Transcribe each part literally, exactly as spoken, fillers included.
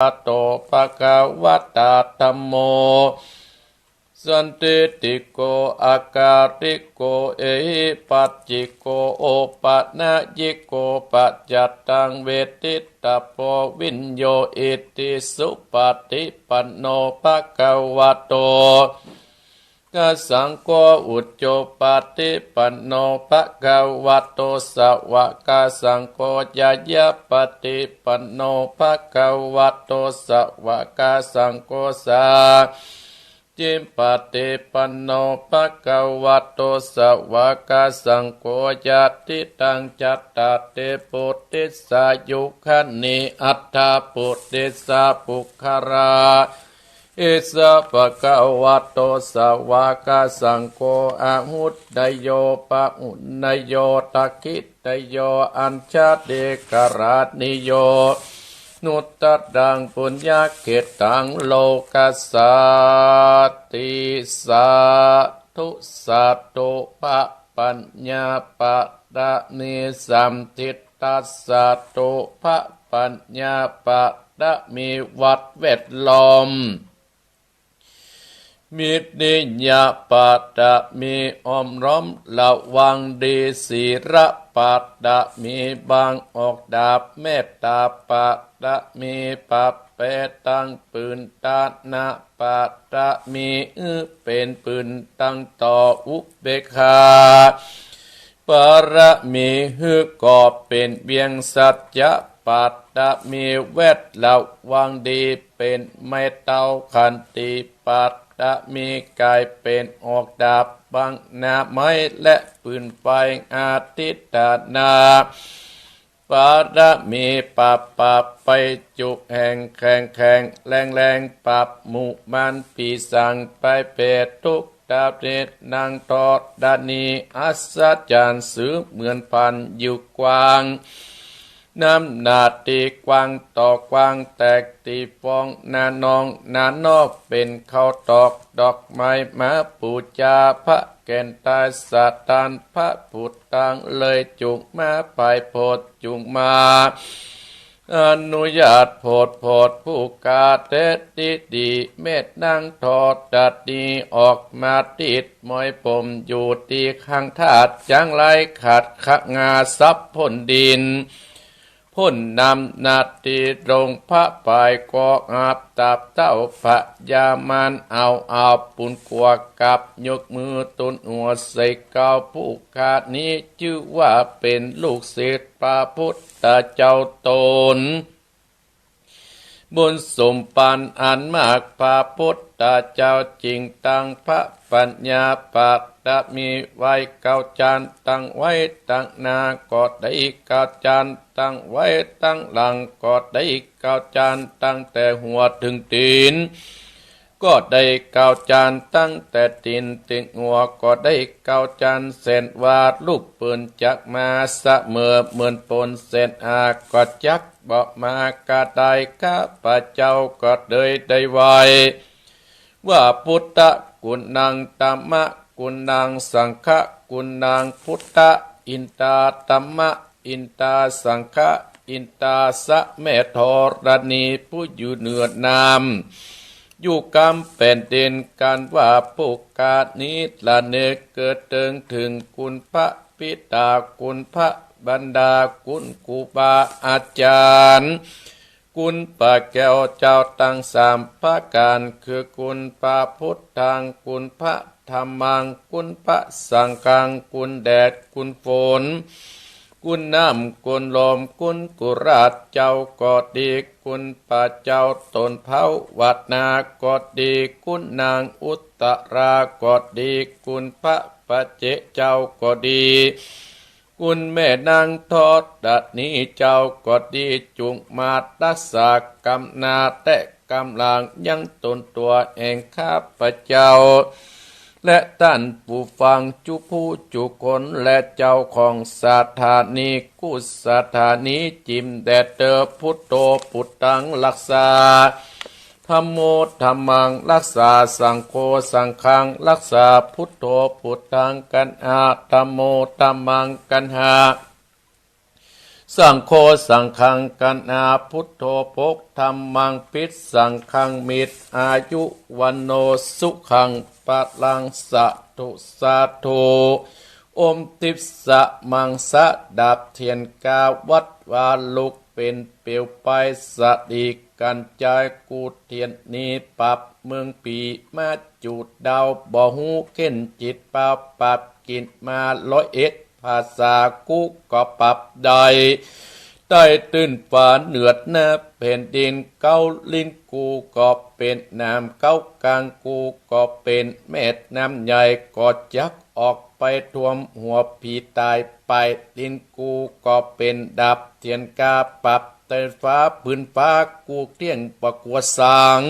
โต ภะคะวะตา ธัมโม สันทิฏฐิโก อะกาลิโก เอหิปัสสิโก โอปะนะยิโก ปัจจัตตัง เวทิตตะโพ วิญโญ อิติ สุปะฏิปันโน ภะคะวะโต กะสังโฆ อุจุปะฏิปันโน ภะคะวะโต สวากาสังโฆ ญาญาปะฏิปันโน ภะคะวะโต สวากาสังโฆ สา จิปะฏิปันโน ภะคะวะโต สวากาสังโฆ ญาติตัง จัตตาริ ปุริสายุคานิ อัฏฐะปุริสาปุคคลา อิสสะ ภะคะวะโต สวากาสังโฆ อาหุนโย ปะหุนโย ทักขินโย อัญชลีกรณีโย นุตตะรัง ปุญญะเขตตัง โลกัสสาติ สาธุ สาธุ พระปัญญาปะระมี สัมทิตตัสสาธุ พระปัญญาปะระมี วัดแวดล้อม มิตรนิยปะระมี อ้อมล้อมระวังดี ศีลปะระมี วางออกดาบ เมตตาปะระมี ปะแปะตังปืน ตานะปะระมี อื้อเป๋นปืนตังต่อ อุเปกขาปะระมี หื้อก่อเป๋นเวียง สัจจะปะระมี แวดระวังดี เป๋นไม้เต้า ขันติปะระมี ก๋ายเป๋นออกดาบ บังหน้าไม้และปืนไฟ อธิฐานาปะระมี ปะปะไปจุแห่ง แข็งแข็งแรงแรง ปรับหมู่มารปีศาจ ไปเปรตทุก ตาเรศนางธรณี อัศจรรย์เสมือนพันอยู่กว้าง น้ำหน้าตี้กว้างต่อกว้าง แตกตี้ฟองหน้านอง หน้านอกเป๋นข้าวตอก ดอกไม้มาปู๋จา พระแก่นตายสถาน พระพุทธังเลยจุ่งมา ไปโผดจุ่งมา อนุญาตโผดโผด ผู้กาเตติดี แม่นางธรณี ออกมาติดมอยผมอยู่ตี้ข้างธาตุ จังไรขัดขะงา สับพ่นดิน พ่นน้ำหน้าตี้ลง พระปายก็อับ ตาบเต้าพญามาร เอาเอาปูนกัวกับ ยกมือตุนหัวใส่เกล้า ผู้ข้านี้จื้อว่าเป๋นลูกศิษย์พระพุทธเจ้าตน บุญสมปันอันมาก พระพุทธเจ้าจึงตั้งพระปัญญาปะระมีไว้ เก้าจานตั้งไว้ตังหน้าก็ดี เก้าจานตั้งไว้ตังหลังก็ดี เก้าจานตั้งแต่หัวเถิงตี๋นก็ดี เก้าจานตั้งแต่ตี๋นเถิงหัวก็ดี เก้าจานเส้นว่าลูกปืนจักมา เสมอเหมือนปนเส้นอาก็จักบ่มากระได ข้าพเจ้าก็เลยได้ไหว้ ว่า พุทธกุณัง ธัมมกุณัง สังฆกุณัง พุทธะ อินตา ธัมมะ อินตา สังฆะ อินตา สะแม่ธรณี ผู้อยู่เหนือน้ำ อยู่กำแผ่นดิน กันว่าผู้ข้านี้ละเนกเถิงเถิงคุณพระบิดา คุณพระมารดา คุณครูบาอาจารย์ คุณพระแก้วเจ้าตังสามประก๋าน คือคุณพระพุทธัง คุณพระธัมมัง คุณพระสังฆัง คุณแดด คุณฝน คุณน้ำ คุณลม คุณกุราชเจ้าก็ดี คุณพระเจ้าตนเผาวัดนาก็ดี คุณนางอุตตราก็ดี คุณพระปัจเจกเจ้าก็ดี คุณแม่นางธรณีเจ้าก็ดี จุ่งมารักษากำหน้าและกำหลังยังตนตั๋วแห่งข้าพเจ้า และต้านผู้ฟังจุผู้จุคน และเจ้าของสถานีกู้สถานีจิ่มแดดเตอ พุทโธ พุทธัง รักษา ธัมโม ธัมมัง รักษา สังโฆ สังฆัง รักษา พุทโธ พุทธัง กัณหา ธัมโม ธัมมัง กัณหา สังโฆ สังฆัง กะนา พุทโธ ภก ธัมมัง ภิสสังฆัง มิตร อายุ วัณโณ สุขัง พลัง สาธุ สาธุ อมทิพย์สมังสะ ดับเตียนกาวัดวาลุก เป๋นเปลวไฟสะดี กัญจายกูเตียนนี้ ปราบเมืองผี มาจูดดาว บ่ฮู้เข็ญจิต ปราบปราบกิ๋นมาร้อยเอ็ด ภาษากูก็ปรับได้ ใต้ตื้นฟ้าเหนือหน้าแผ่นดิน เก๊าลิ้นกูก็เป๋นน้ำ เก๊ากลางกูก็เป๋นแม่น้ำใหญ่ ก็จักออกไปท่วมหัวผีต๋าย ปลายลิ้นกูก็เป๋นดาบเตียนกา ปรับใต้ฟ้าผืนฟ้า กูเตี้ยงบ่กั๋วสาง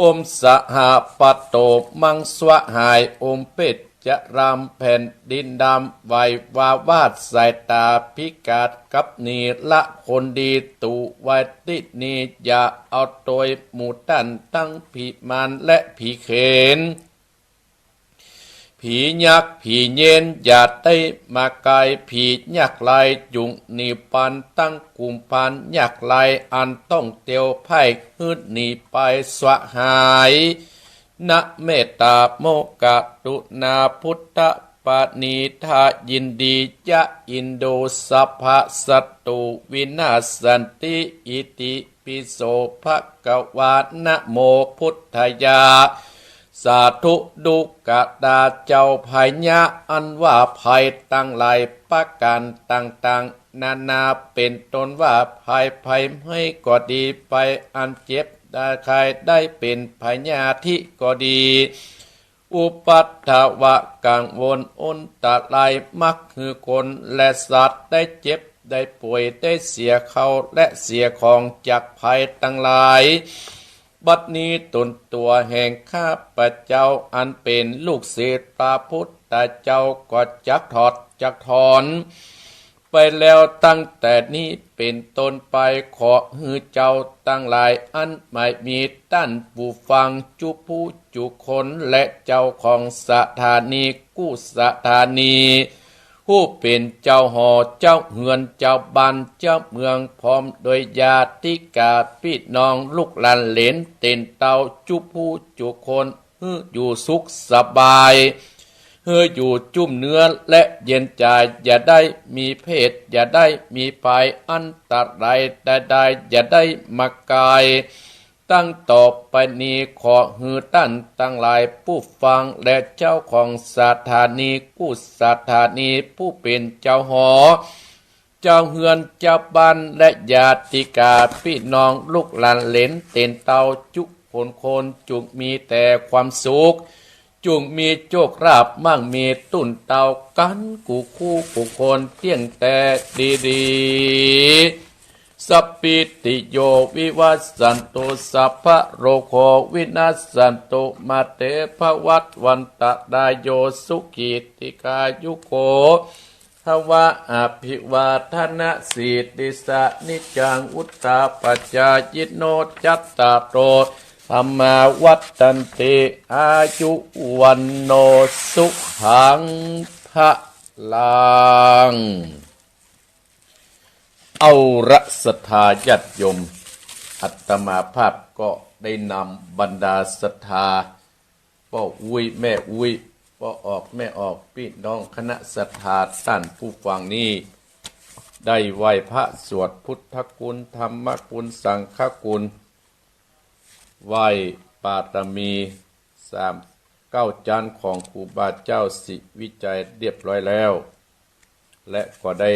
อมสหปโตมังสวะหาย อมเพชฌรามแผ่นดินดำ ไหววาวาดสายต๋าพิกาศกับนีละคนดี ตู่ไว้ตี้นี้ อย่าเอาตวยหมู่ต้าน ตึงผีมารและผีเขน ผียักษ์ผีเย็น อย่าได้มาใก้ ผียักษ์ลายจุ่งหนีปัน ตึงกุมภาลยักษ์ลาย อันต้องเตียวไพร่ หื้อหนีไปสวะหาย นะเมตตาโมกะรุณา พุทธปณิธายินดี ยะอินโดสภะสัตตุวินาสสันติ อิติ ปิโสภะคะวา นะโมพุทธายา สาธุ ดูกะตาเจ้า ภัยยะอันว่าภัยตังหลายประก๋านต่างๆ นานา เป๋นต้นว่าภัย ภัยไหม้ก็ดี ภัยอันเจ็บได้ไข้ได้เป๋นพยาธิก็ดี อุปัทวะกังวลอันตราย มักหื้อคนและสัตว์ได้เจ็บได้ป่วย ได้เสียข้าวและเสียของจากภัยตังหลาย บัดนี้ตนตั๋วแห่งข้าพเจ้า อันเป๋นลูกศิษย์พระพุทธเจ้า ก็จักถอดจักถอน ไปแล้วตั้งแต่นี้เป๋นต้นไป ขอหื้อเจ้าตังหลาย อันไม่มีต้านผู้ฟัง จุผู้จุคน และเจ้าของสถานีกู้สถานี ผู้เป๋นเจ้าหอเจ้าเฮือนเจ้าบ้านเจ้าเมือง พร้อมโดยญาติกาพี่น้องลูกหลานเหลนเตียนเต้า จุผู้จุคน หื้ออยู่สุขสบาย หื้ออยู่จุ่มเนื้อและเย็นใจ๋ อย่าได้มีเพศ อย่าได้มีภัยอันตรายใดๆ อย่าได้มาใก้ ตั้งต่อไปนี้ ขอหื้อต้านตังหลายผู้ฟัง และเจ้าของสถานีกู้สถานี ผู้เป๋นเจ้าหอ เจ้าเฮือนเจ้าบ้านและญาติกาพี่น้องลูกหลานเหลนเตียนเต้าจุคนคน จุ่งมีแต่ความสุข จุ่งมีโชคลาภมั่งมีตุ้นเต้ากั๋นกู้คู่กู้คนเตี้ยงแต่ดีๆ สัพพีติโยวิวัชชันตุ สัพพะโรโควินัสสันตุ มาเตภวัตวันตะรายโย สุขีติกายุโก ภวะ อภิวาทะนะสีลิสสะ นิจจังวุฑฒาปะจายิโน จัตตาโร ธัมมา วัฑฒันติ อายุ วัณโณ สุขัง พลัง เอาละศรัทธาญาติโยม อาตมาภาพก็ได้นำบรรดาศรัทธา ป้ออุ๊ยแม่อุ๊ย ป้อออกแม่ออก ปี้น้องคณะศรัทธาต้านผู้ฟังนี้ ได้ไหว้พระสวดพุทธคุณ ธรรมคุณ สังฆคุณ ไหว้ปารมีสามเก้าจั๊นของครูบาเจ้าศรีวิชัยเรียบร้อยแล้ว และก็ได้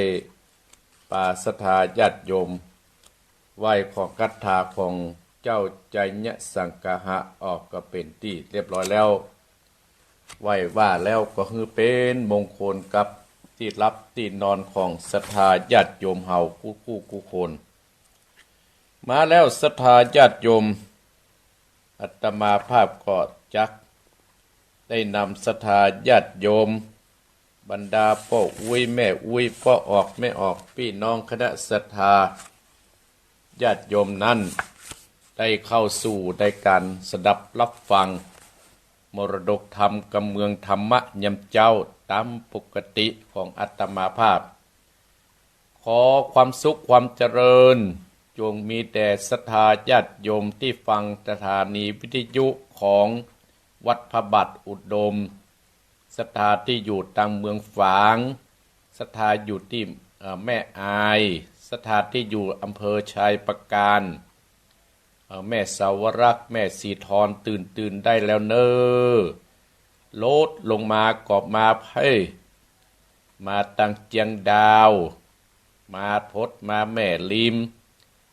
ปาศรัทธาญาติโยม ไหว้ขอคาถาของเจ้าไชยสังคหะออกก็เป๋นตี้เรียบร้อยแล้ว ไหว้ว่าแล้วก็หื้อเป๋นมงคลกับตี้หลับตี้นอนของศรัทธาญาติโยมเฮากู้กู้กู้คน มาแล้วศรัทธาญาติโยม อาตมาภาพก็จักได้นำศรัทธาญาติโยม บรรดาป้ออุ๊ยแม่อุ๊ย ป้อออกแม่ออก ปี้น้องคณะศรัทธาญาติโยมนั้น ได้เข้าสู่ได้ก๋านสดับฮับฟัง มรดกธรรมกำเมืองธรรมะยามเจ๊า ต๋ามปกติของอาตมาภาพ ขอความสุขความเจริญ จงมีแด่ศรัทธาญาติโยมตี้ฟังสถานีวิทยุของวัดพระบาทอุดม ศรัทธาตี้อยู่ตางเมืองฝาง ศรัทธาอยู่ตี้ เอ่อ แม่อาย ศรัทธาตี้อยู่อำเภอชัยปราการ เอ่อ แม่สาวรักษ์ แม่สีทอน ตื่น ตื่นได้แล้วเน่อ ลดลงมาก็มาไพ่ มาตางเจียงดาว มาพดมาแม่ริม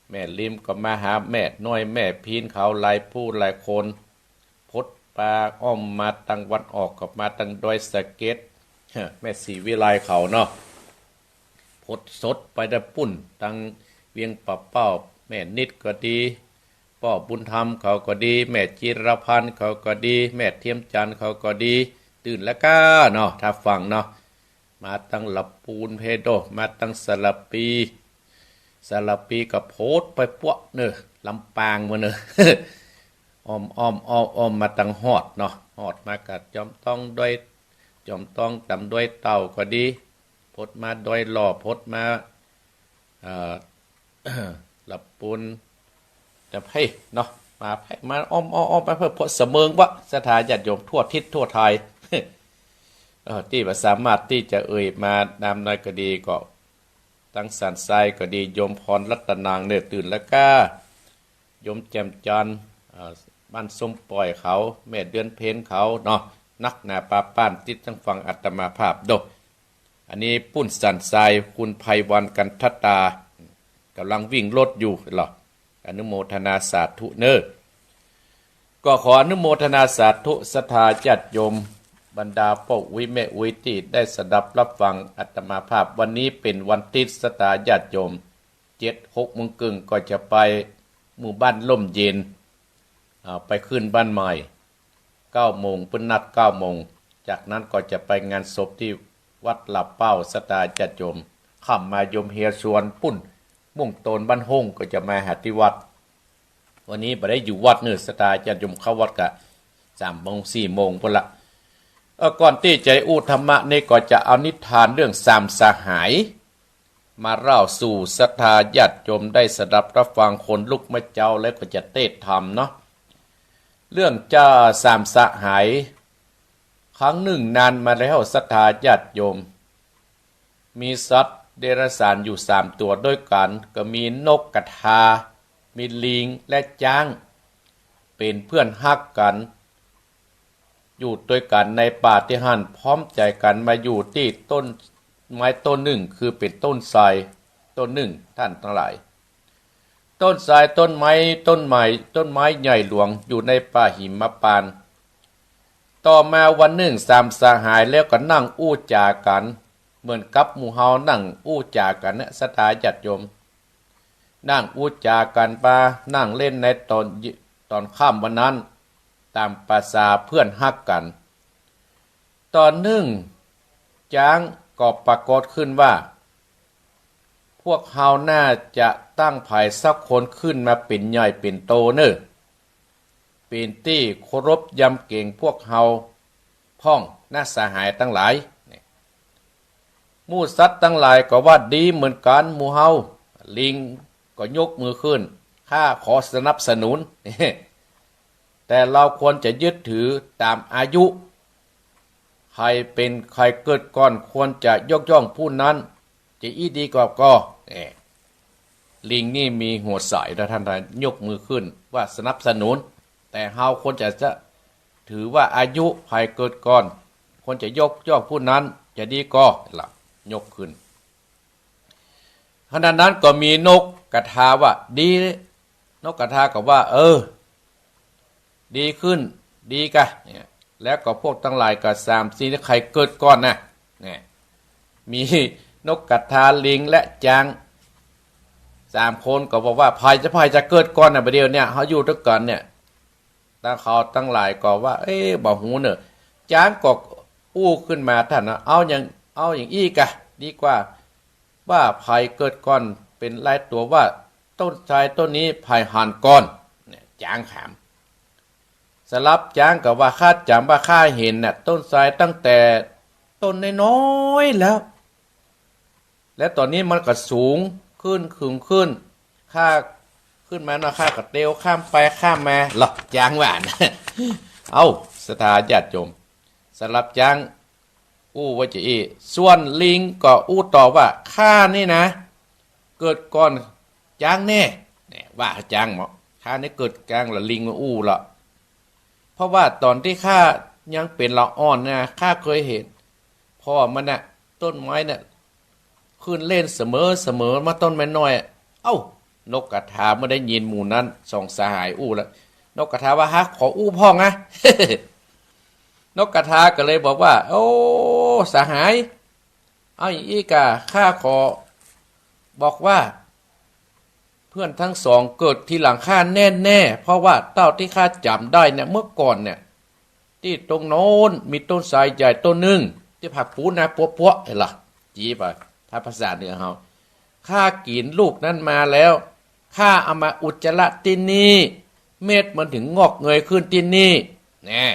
แม่ริมก็มาหาแม่น้อยแม่พีนเขาหลายผู้หลายคน พดมาอ้อมมาตางวันออกก็มาตางดอยสะเก็ด แม่ศรีวิไลเขาเนาะ พดสดไปตะปุ้น ตางเวียงป่าเป้า แม่นิดก็ดี ป้อบุญธรรมเขาก็ดี แม่จิรพันธ์เขาก็ดี แม่เทียมจันทร์เขาก็ดี ตื่นแล้วก้าเนาะ ถ้าฟังเนาะ มาตางละปูนเพโด มาตางสารปี สารปีก็พดไปปวะเน่อ ลำปางมาเน่อ อ้อมอ้อมอ้อมอ้อมมาตางฮอดเนาะ ฮอดมากัดจอมตองดอย จอมตองตามดอยเต่าก็ดี พดมาดอยหล่อ พดมา เอ่อ ละปูน จะไพ่เนาะ มาไพ่มาอ้อมอ้อมอ้อมไปเพื่อพดเสมิงวะ ศรัทธาญาติโยมทั่วทิศทั่วไทย เอ่อ ตี้บ่สามารถตี้จะเอ่ยมานามได้ก็ดีก็ ตางสันทรายก็ดี โยมพรรัตนางเน่อ ตื่นแล้วก้า โยมแจ่มจันทร์ เอ่อ บ้านส้มป่อยเขา แม่เดือนเพ็ญเขาเนาะ นักหนาปาป้านตี้ตังฟังอาตมาภาพโด อันนี้ปุ้นสันทราย คุณไพวัน กันทตา ก่ำลังวิ่งรถอยู่เหรอ อนุโมทนาสาธุเน่อ ก็ขออนุโมทนาสาธุศรัทธาญาติโยม บรรดาป้ออุ๊ยแม่อุ๊ยตี้ได้สดับรับฟังอาตมาภาพ วันนี้เป๋นวันติ๊ด ศรัทธาญาติโยม เจ็ดหกโมงเกิ่งก็จะไปหมู่บ้านร่มเย็น อ่า ไปขึ้นบ้านใหม่ เก้าโมง เปิ้นนัดเก้าโมง จากนั้นก็จะไปงานศพตี้วัดหลับเป้า ศรัทธาญาติโยม ค่ำมาโยมเฮียชวนปุ้น ม่วงโตนบ้านห้งก็จะมาหาตี้วัด วันนี้บ่ได้อยู่วัดเน่อ ศรัทธาญาติโยมเข้าวัดกะสามโมงสี่โมงปุ้นละ เออ ก่อนตี้จะอู้ธรรมะนี่ก็จะเอานิทานเรื่องสามสหาย มาเล่าสู่ศรัทธาญาติโยมได้สดับรับฟัง ขนลุกเม้าเจ้าแล้วก็จะเตศน์ธรรมเนาะ เรื่องเจ้าสามสหาย ครั้งหนึ่งนานมาแล้วศรัทธาญาติโยม มีสัตว์เดรัจฉานอยู่สามตั๋วด้วยกั๋น ก็มีนกกระทา มีลิงและจ๊าง เป๋นเพื่อนฮักกั๋น อยู่ตวยกั๋นในป่าตี้หั้น พร้อมใจ๋กั๋นมาอยู่ตี้ต้นไม้ต้นนึ่ง คือเป๋นต้นไทรต้นนึ่ง ต้านตังหลาย ต้นไทรต้นไม้ ต้นไม้ ต้นไม้ใหญ่หลวงอยู่ในป่าหิมพานต์ ต่อมาวันนึ่งสามสหายแล้วก็นั่งอู้จ๋ากั๋น เหมือนกับหมู่เฮานั่งอู้จ๋ากั๋นเนี่ย ศรัทธาญาติโยม นั่งอู้จ๋ากั๋นปา นั่งเล่นในตอน ตอนค่ำวันนั้น ต๋ามประสาเพื่อนฮักกั๋น ต๋อนนึ่งจ๊างก็ปรากฏขึ้นว่า พวกเฮาน่าจะตั้งใผสักคนขึ้นมาเป๋นใหญ่เป๋นโตเน่อ เป๋นตี้เคารพยำเกรงพวกเฮาพ่องนะสหายตังหลาย หมู่สัตว์ตังหลายก็ว่าดีเหมือนกั๋นหมู่เฮา ลิงก็ยกมือขึ้น ข้าขอสนับสนุน แต่เฮาควรจะยึดถือต๋ามอายุ ใผเป๋นใผเกิดก่อนควรจะยกย่องผู้นั้น จะอี้ดีกว่าก่อ เอ่อ ลิงนี่มีหัวใสนะท่านนะ ยกมือขึ้นว่าสนับสนุน แต่เฮาควรจะ จะถือว่าอายุใผเกิดก่อน ควรจะยกย่องผู้นั้นจะดีก่อ ละยกขึ้น ขณะนั้นก็มีนกกระทาว่าดี นกกระทาก็ว่า เออ ดีขึ้น ดีกะ เนี่ย แล้วก็พวกตังหลายก็สามสี่นี่ใผเกิดก่อนนะ เนี่ย มีนกกระทา ลิงและจ๊าง สามคนก็บอกว่า ใผจะ ใผจะเกิดก่อนนะ บ่าเดี่ยวเนี่ย เฮาอยู่ตวยกั๋นเนี่ย ตังเขาตังหลายก็ว่า เอ๊ะ บ่ฮู้เน่อ จ๊างก็อู้ขึ้นมา ท่านนะ เอาอย่าง เอาอย่างอี้กะ ดีกว่า ว่าใผเกิดก่อนเป๋นหลายตั๋ว ว่าต้นไทรต้นนี้ใผหันก่อน เนี่ย จ๊างถาม สำหรับจ๊างก็ว่า ข้าจ๋ำว่าข้าหันน่ะ ต้นไทรตั้งแต่ต้นน้อยๆ แล้ว และต๋อนนี้มันก็สูงขึ้น ขึ้น ขึ้น ข้าขึ้นมาเนาะ ข้าก็เตียวข้ามไปข้ามมา เหรอ จางว่านะ เอ้า ศรัทธาญาติโยม สำหรับจางอู้ว่าจะอี้ ส่วนลิงก็อู้ตอบว่า ข้านี่นะ เกิดก่อนจางแน่ เนี่ย ว่าจางเนาะ ข้านี่เกิดก่อน ละลิงมันอู้ละ เพราะว่าต๋อนตี้ข้ายังเป๋นละอ่อนนะ ข้าเคยหันพ่อมันน่ะ ต้นไม้น่ะ ขึ้นเล่นเสมอเสมอมาต้นไม้น้อยอะ เอ้า นกกระทาเมื่อได้ยินหมู่นั้นสองสหายอู้แล้ว นกกระทาว่า ฮะ ขออู้พ่องนะ นกกระทาก็เลยบอกว่า โอ้ สหาย เอาอย่างอี้ก่า ข้าขอบอกว่า เพื่อนทั้งสองเกิดทีหลังข้าแน่ๆ เพราะว่าเต้าตี้ข้าจ๋ำได้เนี่ย เมื่อก่อนเนี่ย ตี้ตรงโน้นมีต้นไทรใหญ่ต้นนึ่ง ตี้ผักปูนนะ ปั๊วๆ หันล่ะ จี๊ไป ถ้าภาษาเหนือเฮา ข้ากิ๋นลูกนั้นมาแล้ว ข้าเอามาอุจจาระตี้นี่ เม็ดมันถึงงอกเงยขึ้นตี้นี่ แน่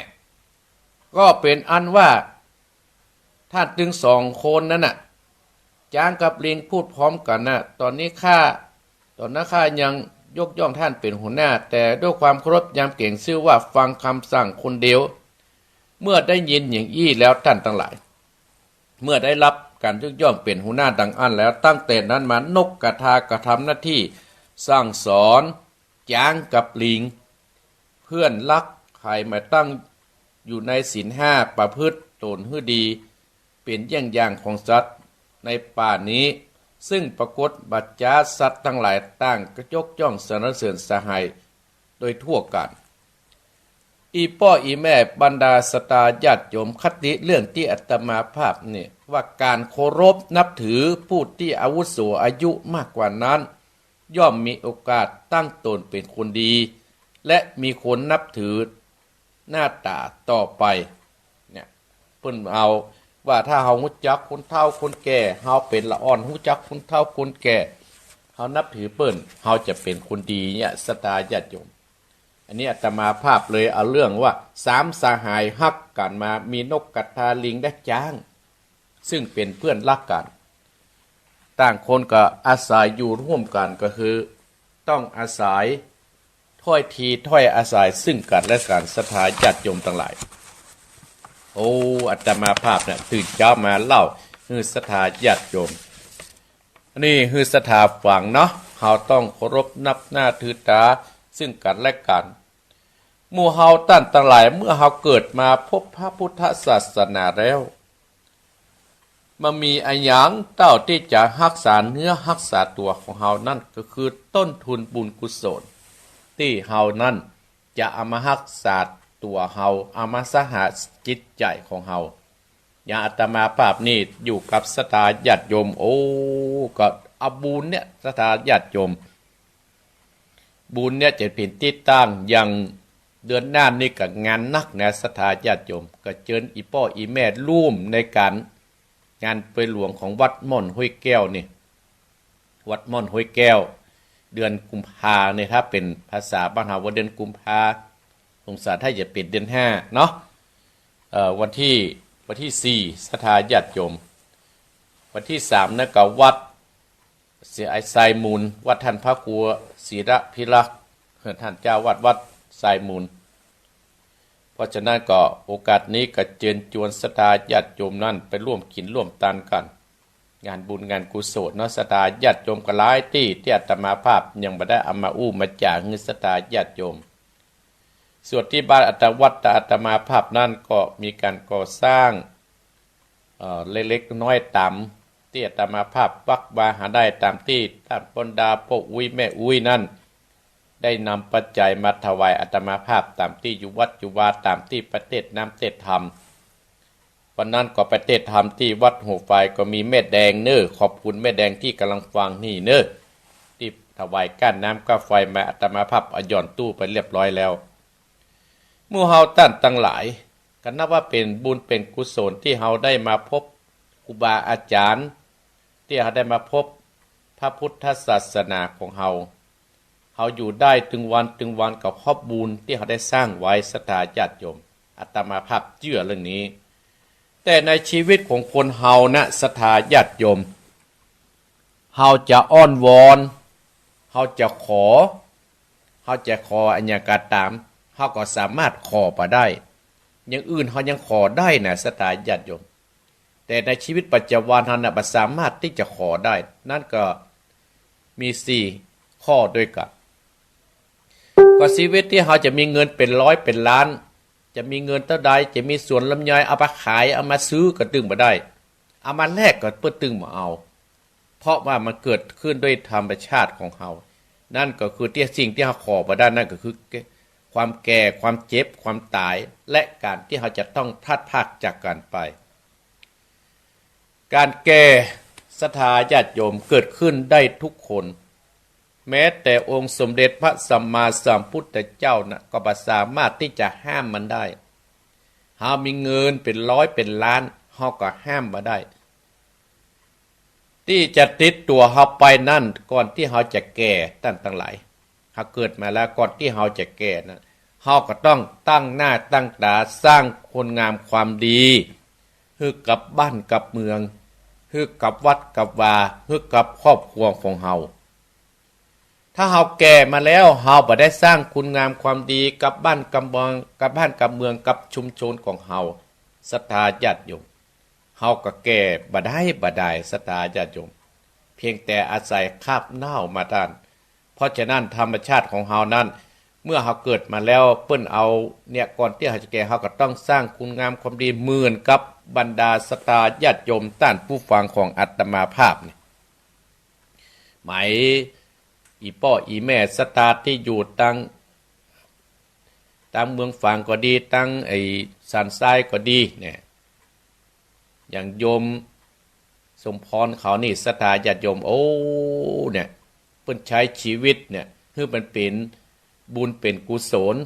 ก็เป๋นอันว่า ท่านตึงสองคนนั้นน่ะ จางกับลิงพูดพร้อมกั๋นน่ะ ต๋อนนี้ข้า ต๋อนนั้นข้ายังยกย่องท่านเป๋นหัวหน้า แต่ด้วยความเคารพยำเกรงซื่อว่าฟังกำสั่งคนเดียว เมื่อได้ยินอย่างอี้แล้วท่านตังหลาย เมื่อได้ฮับก๋านยกย่องเป๋นหัวหน้าดังอั้นแล้ว ตั้งแต่นั้นมานกกระทากระทำหน้าตี้สั่งสอนจางกับลิง เพื่อนฮักใค่มาตั้งอยู่ในศีลห้า ประพฤติต๋นหื้อดี เป๋นเยี่ยงอย่างของสัตว์ในป่านี้ ซึ่งปรากฏบัดจ๊าดสัตว์ตังหลายต่างก็ยกย่องสรรเสริญสหายโดยทั่วกั๋น อี่ป้ออี่แม่บรรดาศรัทธาญาติโยม คติเรื่องตี้อาตมาภาพนี่ว่าก๋านเคารพนับถือผู้ตี้อาวุโสอายุมากกว่านั้น ย่อมมีโอกาสตั้งต๋นเป๋นคนดี และมีคนนับถือหน้าต๋าต่อไป เนี่ย เปิ้นเอาว่าถ้าเฮาฮู้จักคนเฒ่าคนแก่ เฮาเป๋นละอ่อนฮู้จักคนเฒ่าคนแก่ เฮานับถือเปิ้น เฮาจะเป๋นคนดีเนี่ย ศรัทธาญาติโยม อันนี้อาตมาภาพเลยเอาเรื่องว่าสามสหายฮักกั๋นมา มีนกกระทา ลิงและจ๊าง ซึ่งเป๋นเพื่อนฮักกั๋น ต่างคนก็อาศัยอยู่ร่วมกั๋น ก็คือต้องอาศัยถ้อยทีถ้อยอาศัยซึ่งกั๋นและกั๋น ศรัทธาญาติโยมตังหลาย โอ้ อาตมาภาพเนี่ยตื่นเจ๊ามาเล่าหื้อศรัทธาญาติโยม อันนี้หื้อศรัทธาฟังเนาะ เฮาต้องเคารพนับหน้าถือต๋าซึ่งกั๋นและกั๋น หมู่เฮาต้านตังหลาย เมื่อเฮาเกิดมาพบพระพุทธศาสนาแล้ว บ่มีอะหยังเต้าตี้จะฮักษาเนื้อฮักษาตั๋วของเฮา นั่นก็คือต้นทุนบุญกุศล ตี้เฮานั้นจะเอามาฮักษาตั๋วเฮา เอามาสะอาดจิตใจ๋ของเฮา อย่างอาตมาภาพนี่อยู่กับศรัทธาญาติโยม โอ้ ก็เอาบุญเนี่ย ศรัทธาญาติโยม บุญเนี่ยจะเป๋นตี้ตั้ง อย่างเดือนหน้านี่ก็งานนักนะ ศรัทธาญาติโยม ก็เจิญอี่ป้ออี่แม่ร่วมในก๋าน งานปวยหลวงของวัดม่อนห้วยแก้วนี่ วัดม่อนห้วยแก้ว เดือนกุมภาเนี่ย ถ้าเป๋นภาษาบ้านเฮาว่าเดือนกุมภา สงสัยถ้าจะเป๋นเดือนห้าเนาะ เอ่อ วันตี้ วันตี้สี่ ศรัทธาญาติโยม วันตี้สามนะก็วัด ศรีไอไซมูล วัดต้านพระครูศิรพิรักษ์ ต้านเจ้าวัดวัดไซมูล เพราะฉะนั้นก็โอกาสนี้ก็เจิญจวนศรัทธาญาติโยมนั้นไปร่วมกิ๋นร่วมตานกั๋น งานบุญงานกุศลเนาะ ศรัทธาญาติโยมก็หลายตี้ ตี้อาตมาภาพยังบ่ได้เอามาอู้มาจ๋าหื้อศรัทธาญาติโยม ส่วนตี้บ้านอาตมา วัดอาตมาภาพนั้นก็มีก๋านก่อสร้าง เอ่อ เล็กๆน้อยๆ ต๋ามตี้อาตมาภาพควักมาหาได้ ต๋ามตี้ต้านบรรดาป้ออุ๊ยแม่อุ๊ยนั้น ได้นำปัจจัยมาถวายอาตมาภาพ ต๋ามตี้อยู่วัดอยู่วา ต๋ามตี้ไปเตศน์น้ำเตศน์ธรรม วันนั้นก็ไปเตศน์ธรรมตี้วัดหัวฝาย ก็มีแม่แดงเน้อ ขอบคุณแม่แดงตี้ก่ำลังฟังนี่เน้อ ตี้ถวายก้านน้ำก้านไฟมา อาตมาภาพเอาหย่อนตู้ไปเรียบร้อยแล้ว หมู่เฮาต้านตังหลาย ก็นับว่าเป๋นบุญเป๋นกุศลตี้เฮาได้มาพบครูบาอาจ๋ารย์ ตี้เฮาได้มาพบพระพุทธศาสนาของเฮา เฮาอยู่ได้ตึงวันตึงวันก็เพราะบุญตี้เฮาได้สร้างไว้ ศรัทธาญาติโยม อาตมาภาพเจื้อเรื่องนี้ แต่ในชีวิตของคนเฮานะ ศรัทธาญาติโยม เฮาจะอ้อนวอน เฮาจะขอ เฮาจะขออะหยังก็ต๋าม เฮาก็สามารถขอบ่ได้ อย่างอื่นเฮายังขอได้นะ ศรัทธาญาติโยม แต่ในชีวิตประจ๋ำวันเฮาน่ะบ่สามารถตี้จะขอได้ นั้นก็มีสี่ข้อด้วยกั๋น ก็ชีวิตตี้เฮาจะมีเงินเป๋นร้อยเป๋นล้าน จะมีเงินเต้าใด จะมีสวนลำไย เอาไปขาย เอามาซื้อก็ตึงบ่ได้ เอามาแลกก็เปิ้นตึงบ่เอา เพราะว่ามันเกิดขึ้นด้วยธรรมชาติของเฮา นั้นก็คือตี้สิ่งตี้เฮาขอบ่ได้ นั้นก็คือ ความแก่ ความเจ็บ ความต๋าย และก๋านตี้เฮาจะต้องพลัดพรากจากกั๋นไป ก๋านแก่ ศรัทธาญาติโยม เกิดขึ้นได้ทุกคน แม้แต่องค์สมเด็จพระสัมมาสัมพุทธเจ้าน่ะ ก็บ่สามารถตี้จะห้ามมันได้ เฮามีเงินเป๋นร้อยเป๋นล้าน เฮาก็ห้ามบ่ได้ ตี้จะติดตั๋วเฮาไปนั้น ก่อนตี้เฮาจะแก่ ต้านตังหลาย เฮาเกิดมาแล้ว ก่อนตี้เฮาจะแก่นั้น เฮาก็ต้องตั้งหน้าตั้งต๋าสร้างคุณงามความดี หื้อกับบ้านกับเมือง หื้อกับวัดกับวา หื้อกับครอบครัวของเฮา ถ้าเฮาแก่มาแล้ว เฮาบ่ได้สร้างคุณงามความดีกับบ้านกับเมือง กับบ้านกับเมือง กับชุมชนของเฮา ศรัทธาญาติโยม เฮาก็แก่บ่ได้บ่ได้ ศรัทธาญาติโยม เพียงแต่อาศัยคราบเน่ามาต้าน เพราะฉะนั้นธรรมชาติของเฮานั้น เมื่อเฮาเกิดมาแล้ว เปิ้นเอาเนี่ย ก่อนตี้เฮาจะแก่ เฮาก็ต้องสร้างคุณงามความดี เหมือนกับบรรดาศรัทธาญาติโยมต้านผู้ฟังของอาตมาภาพนี่ หมาย อี่ป้ออี่แม่ศรัทธาตี้อยู่ตัง ตังเมืองฝางก็ดี ตังไอ้สันทรายก็ดีเนี่ย อย่างโยมสมพรเขานี่ ศรัทธาญาติโยม โอ้ เนี่ย เปิ้นใจ๊ชีวิตเนี่ย หื้อมันเป๋นบุญเป๋นกุศล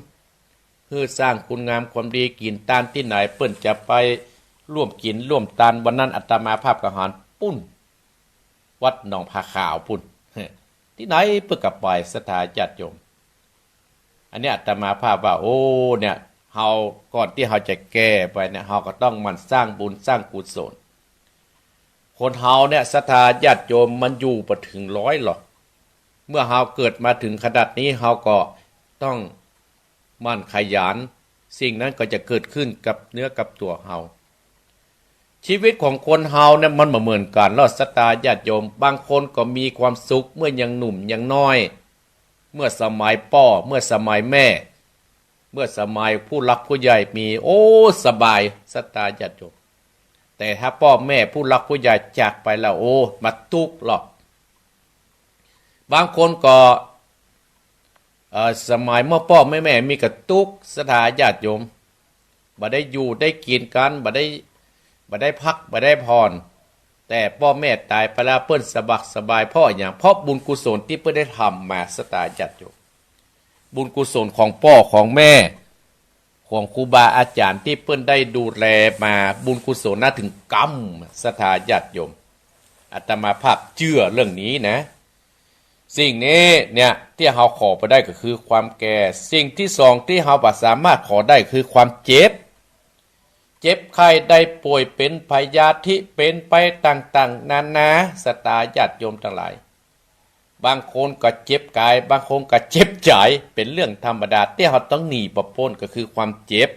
หื้อสร้างคุณงามความดี กิ๋นตานตี้ไหน เปิ้นจะไปร่วมกิ๋นร่วมตาน วันนั้นอาตมาภาพก็หันปู๊น วัดหนองผาขาวปู๊น ตี้ไหนเปิ้นก็ไป ศรัทธาญาติโยม อันนี้อาตมาภาพว่า โอ้ เนี่ย เฮา ก่อนตี้เฮาจะแก่ไปเนี่ย เฮาก็ต้องหมั่นสร้างบุญสร้างกุศล คนเฮาเนี่ย ศรัทธาญาติโยม มันอยู่บ่เถิงร้อยหรอก เมื่อเฮาเกิดมาเถิงขนาดนี้ เฮาก็ต้องหมั่นขยัน สิ่งนั้นก็จะเกิดขึ้นกับเนื้อกับตั๋วเฮา ชีวิตของคนเฮาเนี่ยมันบ่เหมือนกั๋นหรอก ศรัทธาญาติโยม บางคนก็มีความสุขเมื่อยังหนุ่มยังน้อย เมื่อสมัยป้อ เมื่อสมัยแม่ เมื่อสมัยผู้หลักผู้ใหญ่มี โอ้ สบาย ศรัทธาญาติโยม แต่ถ้าป้อแม่ผู้หลักผู้ใหญ่จากไปแล้ว โอ้ มาตุ๊กข์หรอก บางคนก็ เอ่อ สมัยเมื่อป้อแม่มีก็ตุ๊กข์ ศรัทธาญาติโยม บ่ได้อยู่ได้กิ๋นกั๋น บ่ได้ บ่ได้พัก บ่ได้ผ่อน แต่ป้อแม่ต๋ายไปแล้ว เปิ้นสะบักสบาย เพราะอะหยัง เพราะบุญกุศลตี้เปิ้นได้ทำมา ศรัทธาญาติโยม บุญกุศลของป้อของแม่ ของครูบาอาจ๋ารย์ตี้เปิ้นได้ดูแลมา บุญกุศลนั้นเถิงกำ ศรัทธาญาติโยม อาตมาภาพเจื้อเรื่องนี้นะ สิ่งนี้เนี่ยตี้เฮาขอบ่ได้ก็คือความแก่ สิ่งตี้สองตี้เฮาบ่สามารถขอได้คือความเจ็บ เจ็บไข้ได้ป่วย เป๋นพยาธิ เป๋นไปต่างๆ นานา ศรัทธาญาติโยมตังหลาย บางคนก็เจ็บก๋าย บางคนก็เจ็บใจ๋ เป๋นเรื่องธรรมดาตี้เฮาต้องหนีบ่ป๊น ก็คือความเจ็บ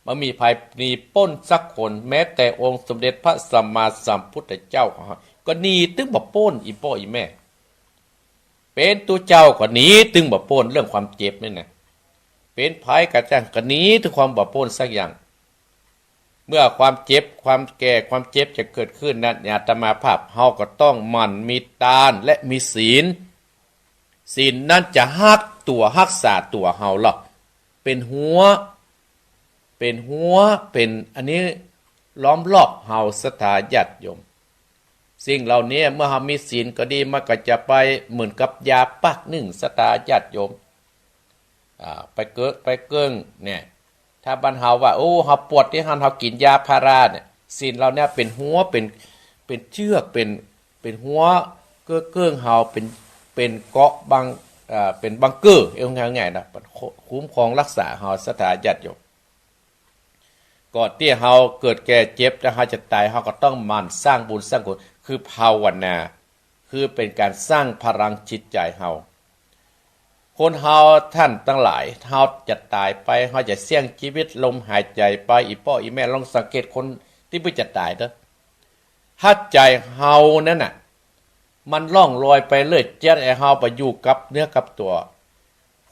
บ่มีใผหนีป๊นสักคน แม้แต่องค์สมเด็จพระสัมมาสัมพุทธเจ้าของเฮาก็หนีตึงบ่ป๊น อี่ป้ออี่แม่ เป๋นตุ๊เจ้าก็หนีตึงบ่ป๊นเรื่องความเจ็บนี่นะ เป๋นใผก็จ้างก็หนีตึงความบ่ป๊นสักอย่าง เมื่อความเจ็บ ความแก่ ความเจ็บจะเกิดขึ้นนั้น อาตมาภาพเฮาก็ต้องหมั่นมีตานและมีศีล ศีลนั้นจะฮักตั๋วฮักษาตั๋วเฮาหรอก เป๋นฮั้ว เป๋นฮั้ว เป๋นอันนี้ล้อมรอบเฮา ศรัทธาญาติโยม สิ่งเหล่านี้เมื่อเฮามีศีลก็ดี มันก็จะไปเหมือนกับยาปั๊กนึ่ง ศรัทธาญาติโยม อ่า ไปเกอะ ไปเกิ่งเนี่ย ถ้าบ้านเฮาว่า โอ้ เฮาปวดตี้หั้น เฮากิ๋นยาพาราเนี่ย ศีลเหล่านี้เป๋นฮั้ว เป๋น เป๋นเจื้อก เป๋น เป๋นฮั้วเกอะเกิ่งเฮา เป๋น เป๋นเกราะบัง เอ่อ เป๋นบังเกอร์ เอาง่ายๆ นะ คุ้มครองรักษาเฮา ศรัทธาญาติโยม ก่อนตี้เฮาเกิดแก่เจ็บ แล้วเฮาจะต๋าย เฮาก็ต้องหมั่นสร้างบุญสร้างกุศล คือภาวนา คือเป๋นก๋านสร้างพลังจิตใจ๋เฮา คนเฮาต้านตังหลาย เฮาจะต๋ายไป เฮาจะเสี้ยงจีวิตลมหายใจ๋ไป อี่ป้ออี่แม่ลองสังเกตคนตี้เปิ้นจะต๋ายเต๊อะ ถ้าใจ๋เฮานั้นน่ะ มันล่องลอยไปเรื่อย เจียนไอ้เฮาบ่อยู่กับเนื้อกับตั๋ว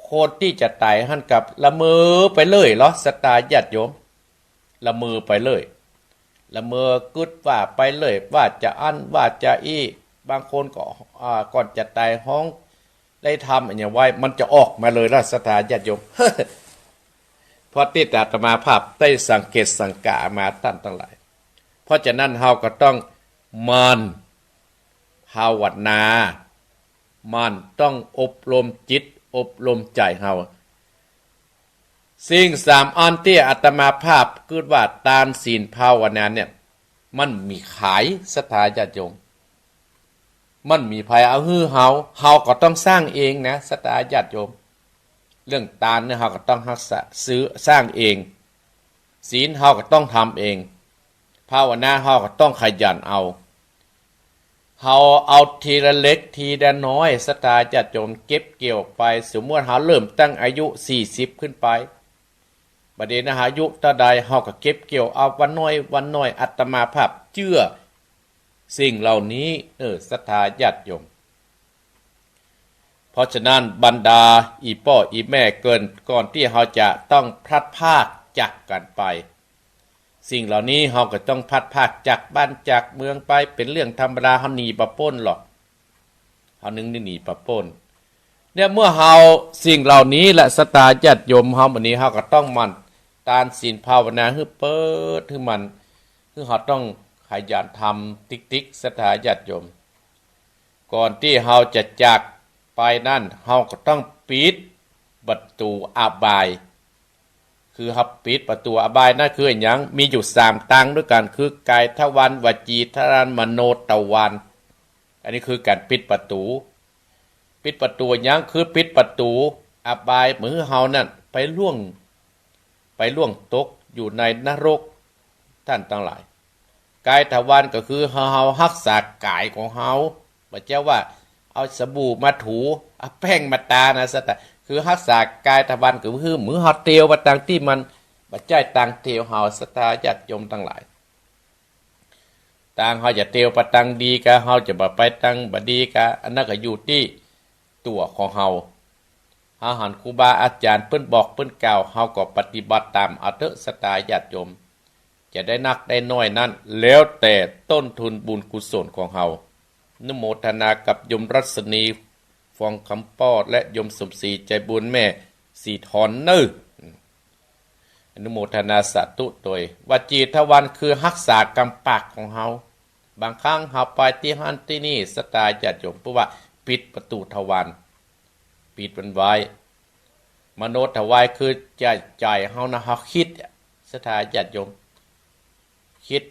คนตี้จะต๋ายหั้นกับละเมอไปเรื่อยลอ ศรัทธาญาติโยม ละเมอไปเรื่อย ละเมอกึ๊ดว่าไปเรื่อย ว่าจะอั้น ว่าจะอี้ บางคนก็ อ่า ก่อนจะต๋ายฮ้อง ได้ทำอะหยังไว้ มันจะออกมาเลยลอ ศรัทธาญาติโยม เพราะตี้อาตมาภาพได้สังเกตสังกามาต้านตังหลาย เพราะฉะนั้นเฮาก็ต้องหมั่นภาวนา หมั่นต้องอบรมจิต อบรมใจ๋เฮา สิ่งสามอันตี้อาตมาภาพกึ๊ดว่าตาน ศีล ภาวนาเนี่ย มันมีขาย ศรัทธาญาติโยม มันมีใผเอาหื้อเฮา เฮาก็ต้องสร้างเองนะ ศรัทธาญาติโยม เรื่องตานเนี่ย เฮาก็ต้องฮักษา ซื้อ สร้างเอง ศีลเฮาก็ต้องทำเอง ภาวนาเฮาก็ต้องขยันเอา เฮาเอาทีละเล็กทีละน้อย ศรัทธาญาติโยม เก็บเกี่ยวไป สมมุติเฮาเริ่มตั้งอายุสี่สิบขึ้นไป บ่าเดี่ยวนี้เฮาอายุเต้าใด เฮาก็เก็บเกี่ยวเอาวันน้อยวันน้อย อาตมาภาพเจื้อสิ่งเหล่านี้ เออ ศรัทธาญาติโยม เพราะฉะนั้นบรรดาอี่ป้ออี่แม่เกิน ก่อนตี้เฮาจะต้องพลัดพรากจากกั๋นไป สิ่งเหล่านี้เฮาก็ต้องพลัดพรากจากบ้านจากเมืองไป เป๋นเรื่องธรรมดา เฮาหนีบ่ป๊นหรอก เฮานึ่งหนีบ่ป๊น เนี่ยเมื่อเฮาสิ่งเหล่านี้แหละ ศรัทธาญาติโยม เฮาบ่านี้เฮาก็ต้องหมั่นตานศีลภาวนาหื้อเปิดหื้อมัน หื้อเฮาต้องขยันทำติ๊กๆ ศรัทธาญาติโยม ก่อนตี้เฮาจะจากไปนั้น เฮาก็ต้องปิดประตู๋อบาย คือเฮาปิดประตู๋อบายนั้นคืออะหยัง มีอยู่สามตางด้วยกั๋น คือกายทวาร วจีทวาร มโนทวาร อันนี้คือก๋านปิดประตู๋ ปิดประตู๋อะหยัง คือปิดประตู๋อบาย บ่หื้อเฮานั้นไปล่วง ไปล่วงตกอยู่ในนรก ต้านตังหลาย กายทวารก็คือเฮา เฮาฮักษากายของเฮา บ่ใจ้ว่าเอาสบู่มาถู เอาแป้งมาตานะ ศรัทธา คือฮักษากายทวารก็คือบ่หื้อเฮาเตียวไปตางตี้มันบ่ใจ้ตางเตียวเฮา ศรัทธาญาติโยมตังหลาย ตางเฮาจะเตียวไปตางดีกา เฮาจะบ่ไปตางบ่ดีกา อันนั้นก็อยู่ตี้ตั๋วของเฮา เฮาหันครูบาอาจ๋ารย์เปิ้นบอกเปิ้นกล่าว เฮาก็ปฏิบัติต๋ามเอาเต๊อะ ศรัทธาญาติโยม จะได้นักได้น้อยนั้น แล้วแต่ต้นทุนบุญกุศลของเฮา อนุโมทนากับโยมรัศนี ฟองคำปอด และโยมสมศรีใจบุญ แม่ศรีทรเน่อ อนุโมทนาสาธุโตย วจีทวารคือฮักษากำปากของเฮา บางครั้งเฮาไปตี้หั้นตี้นี่ ศรัทธาญาติโยม เพราะว่าปิดประตู๋ทวาร ปิดมันไว้ มโนทวารคือใจ๋ ใจ๋เฮานะ เฮากึ๊ดอะ ศรัทธาญาติโยม กึ๊ด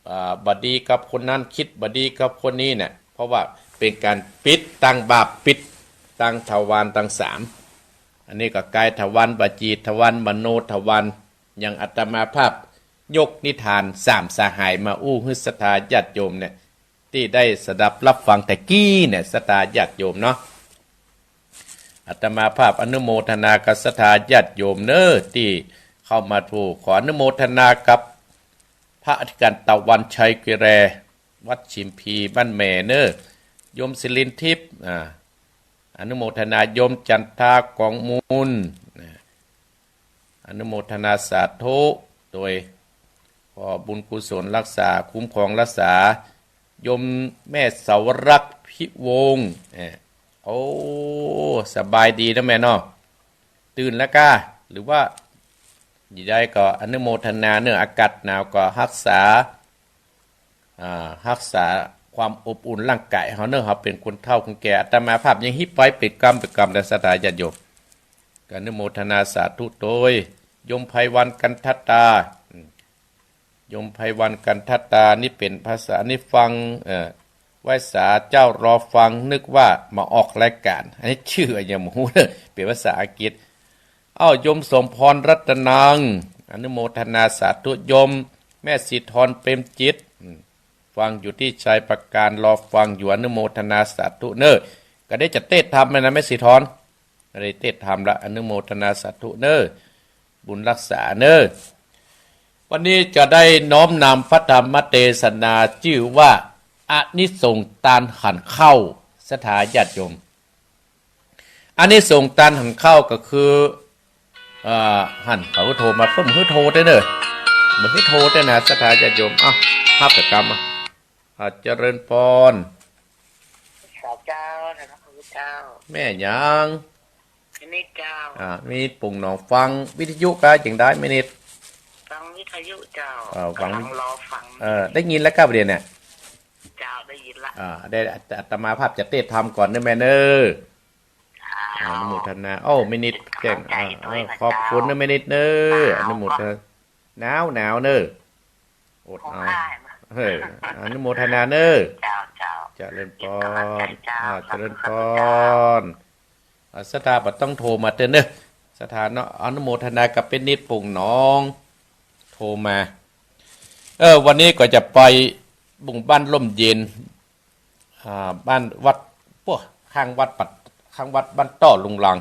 อ่า บ่ดีกับคนนั้น กึ๊ดบ่ดีกับคนนี้เนี่ย เพราะว่าเป๋นก๋านปิดตางบาป ปิดตางทวารตังสาม อันนี้ก็กายทวาร วจีทวาร มโนทวาร อย่างอาตมาภาพยกนิทานสามสหายมาอู้หื้อศรัทธาญาติโยมเนี่ย ตี้ได้สดับรับฟังแต่กี้เนี่ย ศรัทธาญาติโยมเนาะ อาตมาภาพอนุโมทนากับศรัทธาญาติโยมเน่อ ตี้เข้ามาถูก ขออนุโมทนากับพระอธิการตะวันชัยกิแร วัดชิมพีบ้านแหมเน่อ โยมศิรินทิพย์ อ่า อนุโมทนา โยมจันทากองมูล อ่า อนุโมทนาสาธุโตย ขอบุญกุศลรักษา คุ้มครองรักษา โยมแม่เสาวรักษ์พิวงศ์ เอ่อ โอ้ สบายดีนะแม่เนาะ ตื่นแล้วก้า หรือว่า จะใดก็อนุโมทนาเน่อ อากาศหนาวก็ฮักษา อ่า ฮักษาความอบอุ่นร่างก๋ายเฮาเน่อ เฮาเป๋นคนเฒ่าคนแก่ อาตมาภาพยังฮิปไปเป๋นกำเป๋นกำ แต่ศรัทธาญาติโยม ก็อนุโมทนาสาธุโตย โยมไพวัน กันทัตตา อืม โยมไพวัน กันทัตตา นี่เป๋นภาษา นี่ฟัง เอ่อ ไหว้สาเจ้ารอฟัง นึกว่ามาออกรายการ อันนี้จื้ออะหยังบ่ฮู้เน่อ เป๋นภาษาอังกฤษ เอ้า โยมสมพร รัตนัง อนุโมทนาสาธุ โยมแม่ศรีทร เปรมจิต อืม ฟังอยู่ตี้ชัยปราการ รอฟังอยู่ อนุโมทนาสาธุเน่อ ก็ได้จะเตสน์ธรรมแล้วนะแม่ศรีธร ก็ได้เตสน์ธรรมละ อนุโมทนาสาธุเน่อ บุญรักษาเน่อ วันนี้จะได้น้อมนำพระธรรมเตสนาจื้อว่า อานิสงส์ตานหันข้าว ศรัทธาญาติโยม อานิสงส์ตานหันข้าวก็คือ เอ่อ หันเขาโทรมา เปิ้นบ่หื้อโทรได้เน่อ บ่หื้อโทรได้นะ ศรัทธาญาติโยม อ้าว ฮับตะกำอ่ะ อ่า เจริญพร สาธุเจ้า สาธุเจ้า แม่หยัง แม่นิดเจ้า อ่า แม่นิดโป่งหนอง ฟังวิทยุก้าจั่งใด๋แม่นิด ฟังวิทยุเจ้า เอ่อ ฟัง ก๋ำลังรอฟัง เอ่อ ได้ยินแล้วก้าบ่าเดี่ยวเนี่ย เจ้า ได้ยินละ อ่า ได้ อาตมาภาพจะเตสน์ธรรมก่อนเน่อแม่เน่อ เจ้า อนุโมทนา โอ้ แม่นิดแจ้ง เจ้า อ่า เออ ขอบคุณเน่อแม่นิดเน่อ หนาว อนุโมทนา หนาว หนาวเน่อ อดเอา เออ อนุโมทนาเน่อ เจ้า เจ้า เจริญพร เจ้า อ่า เจริญพร อ่า ศรัทธาบ่ต้องโทรมาเตื้อเน่อ ศรัทธาเนาะ อนุโมทนากับแม่นิดโป่งหนอง โทรมา เออ วันนี้ก็จะไปบุงบ้านร่มเย็น อ่า บ้านวัด พวกข้างวัดปัด ข้างวัดบ้านต้อลุงลัง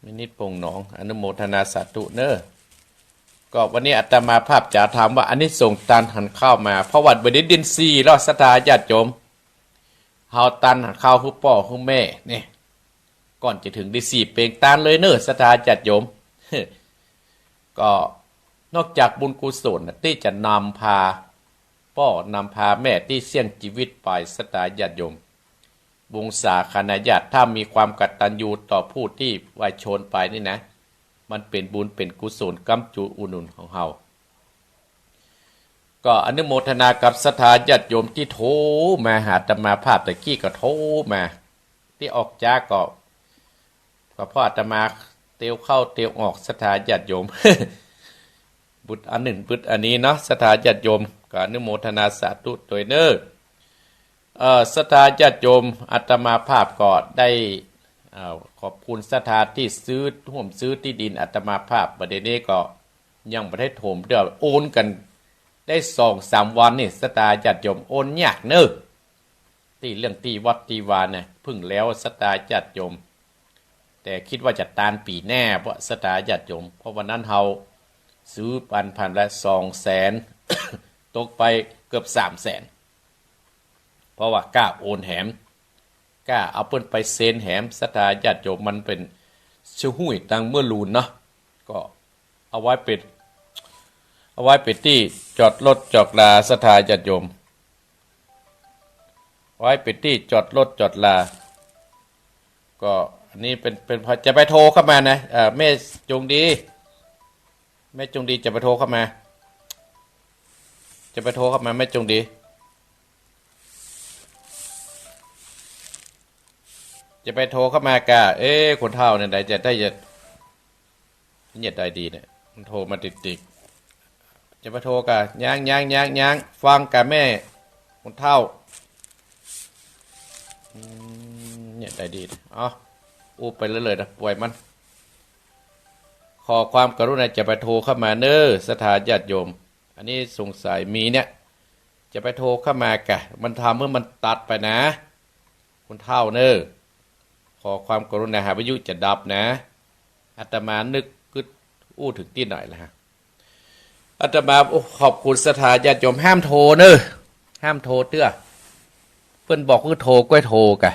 แม่นิดโป่งหนอง อนุโมทนาสาธุเน่อ ก็วันนี้อาตมาภาพจะถามว่า อานิสงส์ตานหันข้าวมา เพราะว่าบ่ได้เดือนสี่แล้ว ศรัทธาญาติโยม เฮาตานหันข้าวหื้อป้อหื้อแม่เนี่ย ก่อนจะเถิงเดือนสี่เป๋งตานเลยเน่อ ศรัทธาญาติโยม ก็นอกจากบุญกุศลน่ะ ตี้จะนำพาป้อนำพาแม่ตี้เสี้ยงจีวิตไป ศรัทธาญาติโยม วงศาคณาญาติ ถ้ามีความกตัญญูต่อผู้ตี้วายชนไปนี่นะ มันเป๋นบุญเป๋นกุศลก๊ำจูอุดหนุนของเฮา ก็อนุโมทนากับศรัทธาญาติโยมตี้โทรมาหาอาตมาภาพตะกี้ก็โทรมา ตี้ออกจากก็ ก็เพราะอาตมาเตียวเข้าเตียวออก ศรัทธาญาติโยม บึดอันนึ่งบึดอันนี้เนาะ ศรัทธาญาติโยม ก็อนุโมทนาสาธุตวยเน่อ เอ่อ ศรัทธาญาติโยม อาตมาภาพก็ได้ เอ่อ ขอบคุณศรัทธาตี้ซื้อ ฮ่วมซื้อตี้ดินอาตมาภาพ บ่าเดี่ยวนี้ก็ยังบ่ได้โถมเตื้อ โอนกั๋นได้สองสามวันนี่ ศรัทธาญาติโยม โอนยากเน่อ ตี้เรื่องตี้วัดตี้วาเนี่ย เพิ่งแล้ว ศรัทธาญาติโยม แต่กึ๊ดว่าจะตานปี๋หน้า เพราะศรัทธาญาติโยม เพราะวันนั้นเฮาซื้อปันพันละสองแสน ตกไปเกือบสามแสน เพราะว่าก้าโอนแหม ก้าเอาเปิ้นไปเซ็นแหม ศรัทธาญาติโยม มันเป๋นชะหุยตังเมื่อลูนเนาะ ก็เอาไว้เป๋น เอาไว้เป๋นตี้จอดรถจอดลา ศรัทธาญาติโยม ไว้เป๋นตี้จอดรถจอดลา ก็อันนี้เป๋น เป๋น จะไปโทรเข้ามานะ เอ่อ แม่จงดี แม่จงดีจะไปโทรเข้ามา จะไปโทรเข้ามา แม่จงดี จะไปโทรเข้ามาก่ะ เอ๊ะ คนเฒ่าเนี่ย ได้จะ ได้จะ เน็ตได้ดีเนี่ย มันโทรมาติดๆ จะไปโทรก่ะ ยัง ยัง ยัง ยัง ฟังก่ะแม่ คนเฒ่า อืม เน็ตได้ดี เอา อู้ไปเรื่อยๆ นะ ป่วยมัน ขอความกรุณาจะไปโทรเข้ามาเน่อ ศรัทธาญาติโยม อันนี้สงสัยมีเนี่ย จะไปโทรเข้ามาก่ะ มันทำหื้อมันตัดไปนะ คนเฒ่าเน่อ ขอความกรุณา หาวิทยุจะดับนะ อาตมานึกกึ๊ดอู้เถิงตี้ไหนละฮะ อาตมา โอ้ ขอบคุณศรัทธาญาติโยม ห้ามโทรเน่อ ห้ามโทรเตื้อ เปิ้นบอกหื้อโทรก้อยโทรก่ะ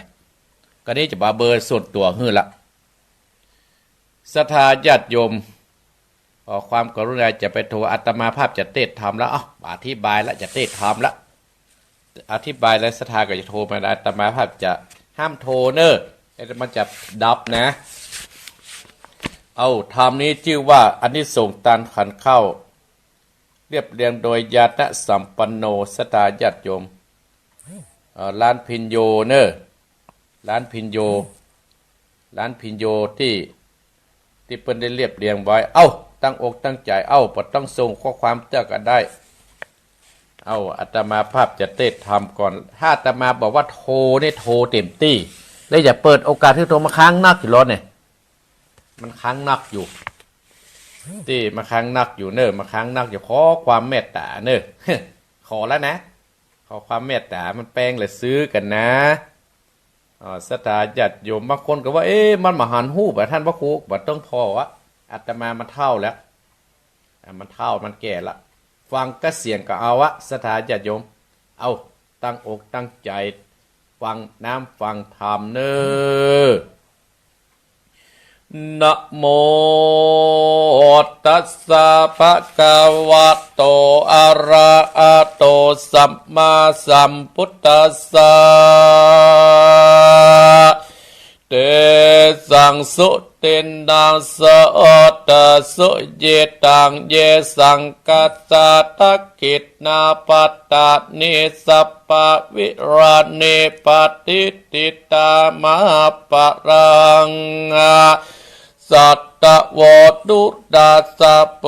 ก็นี้จะมาเบอร์ส่วนตั๋วหื้อละ ศรัทธาญาติโยม ขอความกรุณาจะไปโทร อาตมาภาพจะเตสน์ธรรมแล้ว เอ้า อธิบายละ จะเตสน์ธรรมละ อธิบายแล้วศรัทธาก็จะโทรมา อาตมาภาพจะห้ามโทรเน่อ เดี๋ยวมันจะดับนะ เอา ธรรมนี้จื้อว่า อานิสงส์ตานหันข้าว เรียบเรียงโดยญาณสัมปันโน ศรัทธาญาติโยม เอ่อ ร้านพิญโยเน่อ ร้านพิญโย ร้านพิญโยตี้ ตี้เปิ้นได้เรียบเรียงไว้ เอ้า ตั้งอกตั้งใจ๋ เอ้า บ่ต้องส่งข้อความเตื้อก็ได้ เอ้า อาตมาภาพจะเตสน์ธรรมก่อน ถ้าอาตมาบอกว่าโทรนี่โทรเต็มตี้ แล้วอย่าเปิดโอกาสหื้อโทรมาค้างนักอยู่แล้วเนี่ย มันค้างนักอยู่ ตี้มาค้างนักอยู่เน่อ มาค้างนักอยู่ ขอความเมตต๋าเน่อ ขอแล้วนะ ข้อความเมตต๋ามันแปลงและซื่อกั๋นนะ อ่า ศรัทธาญาติโยมบางคนก็ว่า เอ๊ะ มันบ่หันฮูปอะ ต้านพระครู บ่ต้องผ่ออะ อาตมามันเฒ่าแล้ว อ่ะ มันเฒ่า มันแก่ละ ฟังกระเสียงก็เอาอะ ศรัทธาญาติโยม เอา ตั้งอกตั้งใจ๋ ฟังน้ำฟังธรรมเน่อ นะโมตัสสะ ภะคะวะโต อะระหะโต สัมมาสัมพุทธัสสะ เตสัง สุทินนัง โสตะสะ ยิตัง เยสัง กัจจาตะ ขิณณา ปัตตานิ สัปปะวิหาราณิ ปะติฏฐิตา มหาปะลัง สัตถะโว ตุตาสะ โพ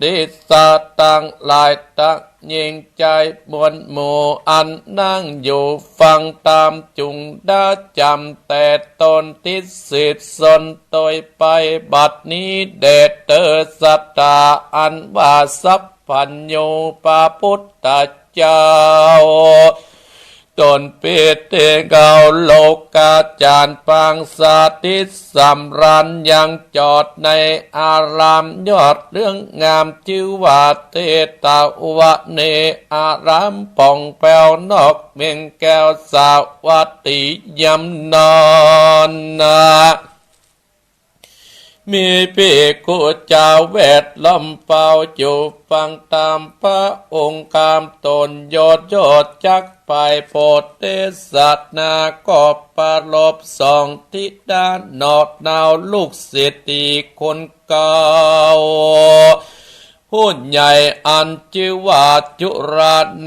ธิสัตว์ตังหลายตัง ยิ่งใจ๋มวลหมู่อันนั่งอยู่ฟังธรรม จุ่งได้จ๋ำแต่ต๋นตี้สิทธิ์สนโตยไป บัดนี้แด่เตอ ศรัทธาอันว่าสัพพัญญูพระพุทธเจ้า ต๋นเป๋นตี้เฮาโลกาจ๋ารย์ปางสถิตสำราญยังจอดในอารามยอดเรืองงาม จื้อว่าเจตวะเน อารามผ่องแผ้วนอกเมืองแก้วสาวัตถียามนั้นนา มีภิกขุเจ้าแวดล้อมเฝ้าอยู่ฟังธรรม พระองค์ข้ามต๋นโยชน์ โยชน์จักไปโพธิสัตว์นา ก็ประลบสองทิศด้านนอก นาวลูกศิษย์ตี้คนเก่า ผู้ใหญ่อันจื้อว่าจุล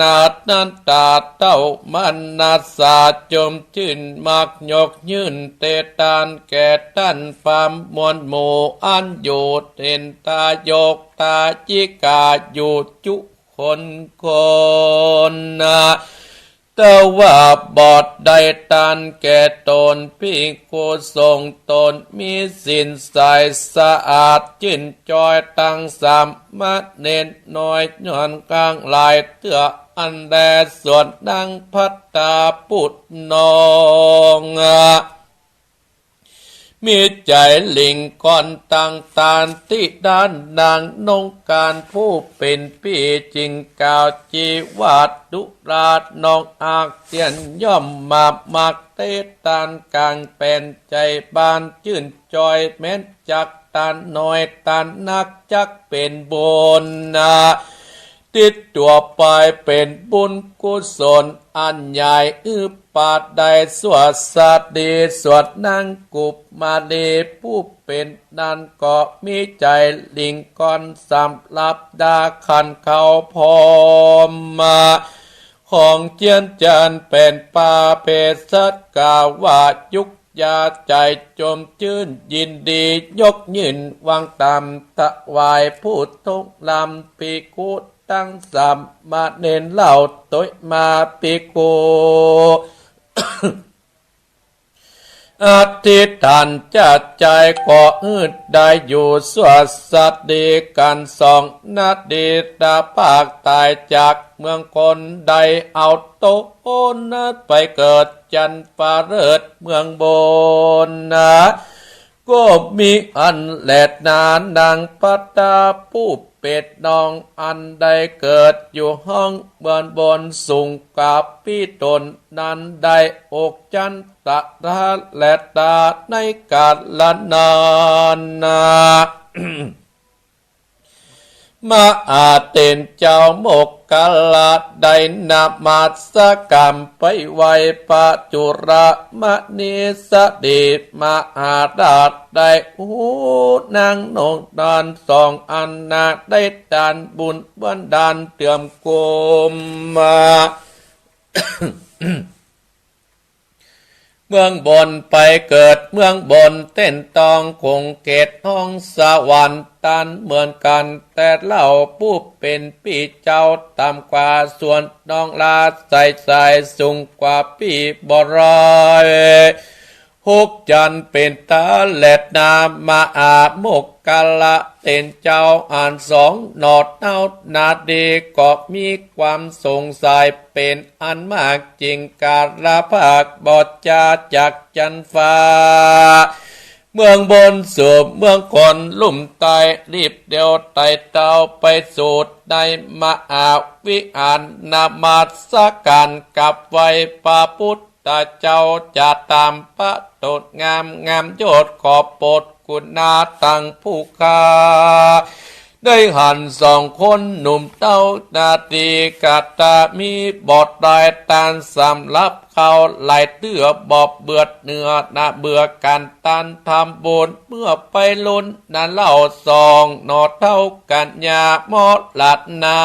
นาถนั้นต๋าเต้ามานัสสา จมจื้นมักยกยื่นเตตานแก่ต้าน พราหมณ์มวลหมู่อันอยู่เห็นทายกทายิกาอยู่จุคนคนนา แต่ว่าบ่ได้ตานแก่ต๋น ภิกขุสงฆ์ต๋นมีศีลใสสะอาด จื้นจอยตังสามเณรน้อย ย้อนข้างหลายเตื้ออันแล ส่วนนางภัตตาปุตตะนอง มีใจ๋หลิ้งกอนตังตานตี้ด้านนางนงการ ผู้เป๋นปี้จึงกล่าวจีวาตุลา น้องอักเสียนย่อมมามักเตตาน กางแป๋นใจ๋บานจื้นจอย แม้นจักตานน้อยตานนักจักเป๋นบุญนา ติดตั๋วไปเป๋นบุญกุศลอันใหญ่ อือปาดได้สวัสดี ส่วนนางกุมารีผู้เป๋นนั้นก็มีใจ๋หลิ้งกอนสำหรับดาขันเขาพร้อมมา ของเจียนจันทร์เป๋นปาเภสัชกาว่ายุก ยาใจ๋จมจื้นยินดี ยกยื่นวางต๋ามถวายผู้ทรงธรรม ภิกขุตังสามเณรเล่าโตยมาภิกขุ อธิษฐานจะใจ๋ก็อืดได้อยู่สวัสดีกั๋นสองนาที ตาภาคต๋ายจากเมืองคนได้เอาต๋น โอนนะไปเกิดจันทร์ฟ้าเลิศเมืองบนนะ ก็มีอันแลนา นางภัตตาผู้เป๋นน้องอันได้เกิดอยู่ห้องเมืองบนสูงกว่าปี้ต๋นนั้นได้อกจันทราแลนา ในกาลนั้นนา มหาเถรเจ้าโมคคัลลาได้นมัสก๋านไปไหว้พระจุลมณีเสด็จมหาราช ได้ฮู้นางนงนั้นสองอันนาได้ตานบุญบันดาลเติมกุมมา เมืองบนไปเกิดเมืองบนเต้นตองคงเขตห้องสวรรค์ตันเหมือนกั๋น แต่เล่าผู้เป๋นปี้เจ้าต่ำกว่าส่วนน้องลาใสใส สูงกว่าปี้บ่ได้ โห ทุกข์จั๋นเป๋นต๋าแลนา มหาโมคคัลลาเถรเจ้า อันสองหน่อเต้านาดีก็มีความสงสัยเป๋นอันมาก จึงกราบภาคบ่จ๋าจากจั๊นฟ้า เมืองบนสู่เมืองคนลุ่มใต้ รีบเดียวไต่เต้าไปสู่ในมหาวิหาร นมัสก๋านกราบไหว้พระพุทธเจ้า จะต๋ามพระโตษงาม งามโยชน์ขอโปรดคุณาตังผู้ข้า ได้หันสองคนหนุ่มเต้านาดี กระตามีบ่ได้ตานสำหรับเขา หลายเตื้อบ่เบือดเนื้อนะ เบื่อก๋านตานทำบุญ เมื่อไปล้นนะเล่า สองหน่อเต้ากัญญา มรณา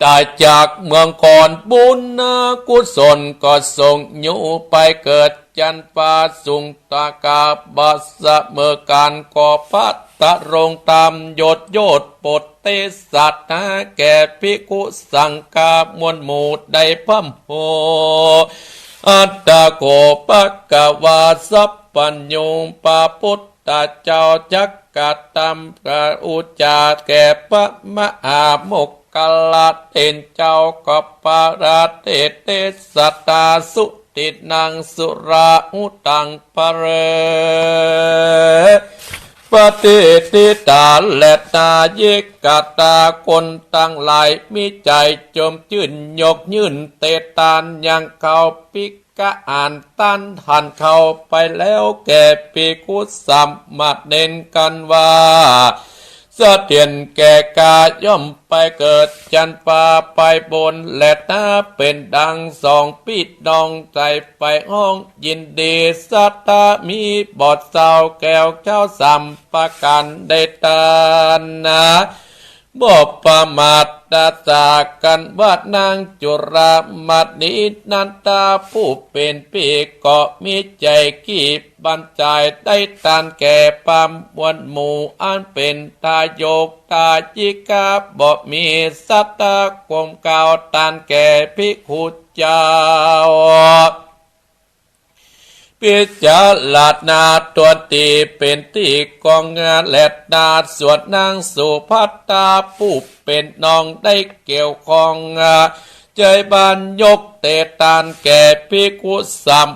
ต๋ายจากเมืองคน บุญนะกุศลก็ส่งอยู่ไปเกิดจั๊นฟ้าสูงตะกา บ่เสมอก๋าน ขอพระตรงธรรมยศยศโปรดเตสะนา แก่ภิกขุสังฆะมวลหมู่ได้พร่ำโห อัตถะโข ภะคะวา สัพพัญญู พระพุทธเจ้าจักกระทำกรุณาแก่พระมหาโมคคัลลาเถรเจ้า ก็ประเทศเตสะนา สุตินัง สุราหุตัง พระฤา ปฏิทิตาแลนา ยิกาตาคนตังหลาย มีใจ๋จมจื้นยกยื่นเตตานยังเขา ภิกขะอันต้านหันเขาไปแล้ว แก่ภิกขุสามเณรกั๋นว่า เสถียรแก่กา ย่อมไปเกิดจั๊นฟ้าไปบนแลนา เป๋นดังสองปี้น้องใจ๋ไปฮ้องยินดี ศรัทธามีบ่เศร้า แคล้วคลาดสามประก๋านได้ตานนะ บ่ประมาท ตรัสกั๋นว่านางจุฬามณี นันทาผู้เป๋นปี้ก็มีใจ๋กรี๊ดบันจาย ได้ตานแก่พราหมณ์มวลหมู่ อันเป๋นทายกทายิกา บ่มีศรัทธา กลมเกล้าตานแก่ภิกขุเจ้า พิจารณาต๋นตี้เป๋นตี้กองแลนา ส่วนนางสุภัททาผู้เป๋นน้องได้เกี่ยวข้อง ใจ๋บานยกเตตานแก่ภิกขุสาม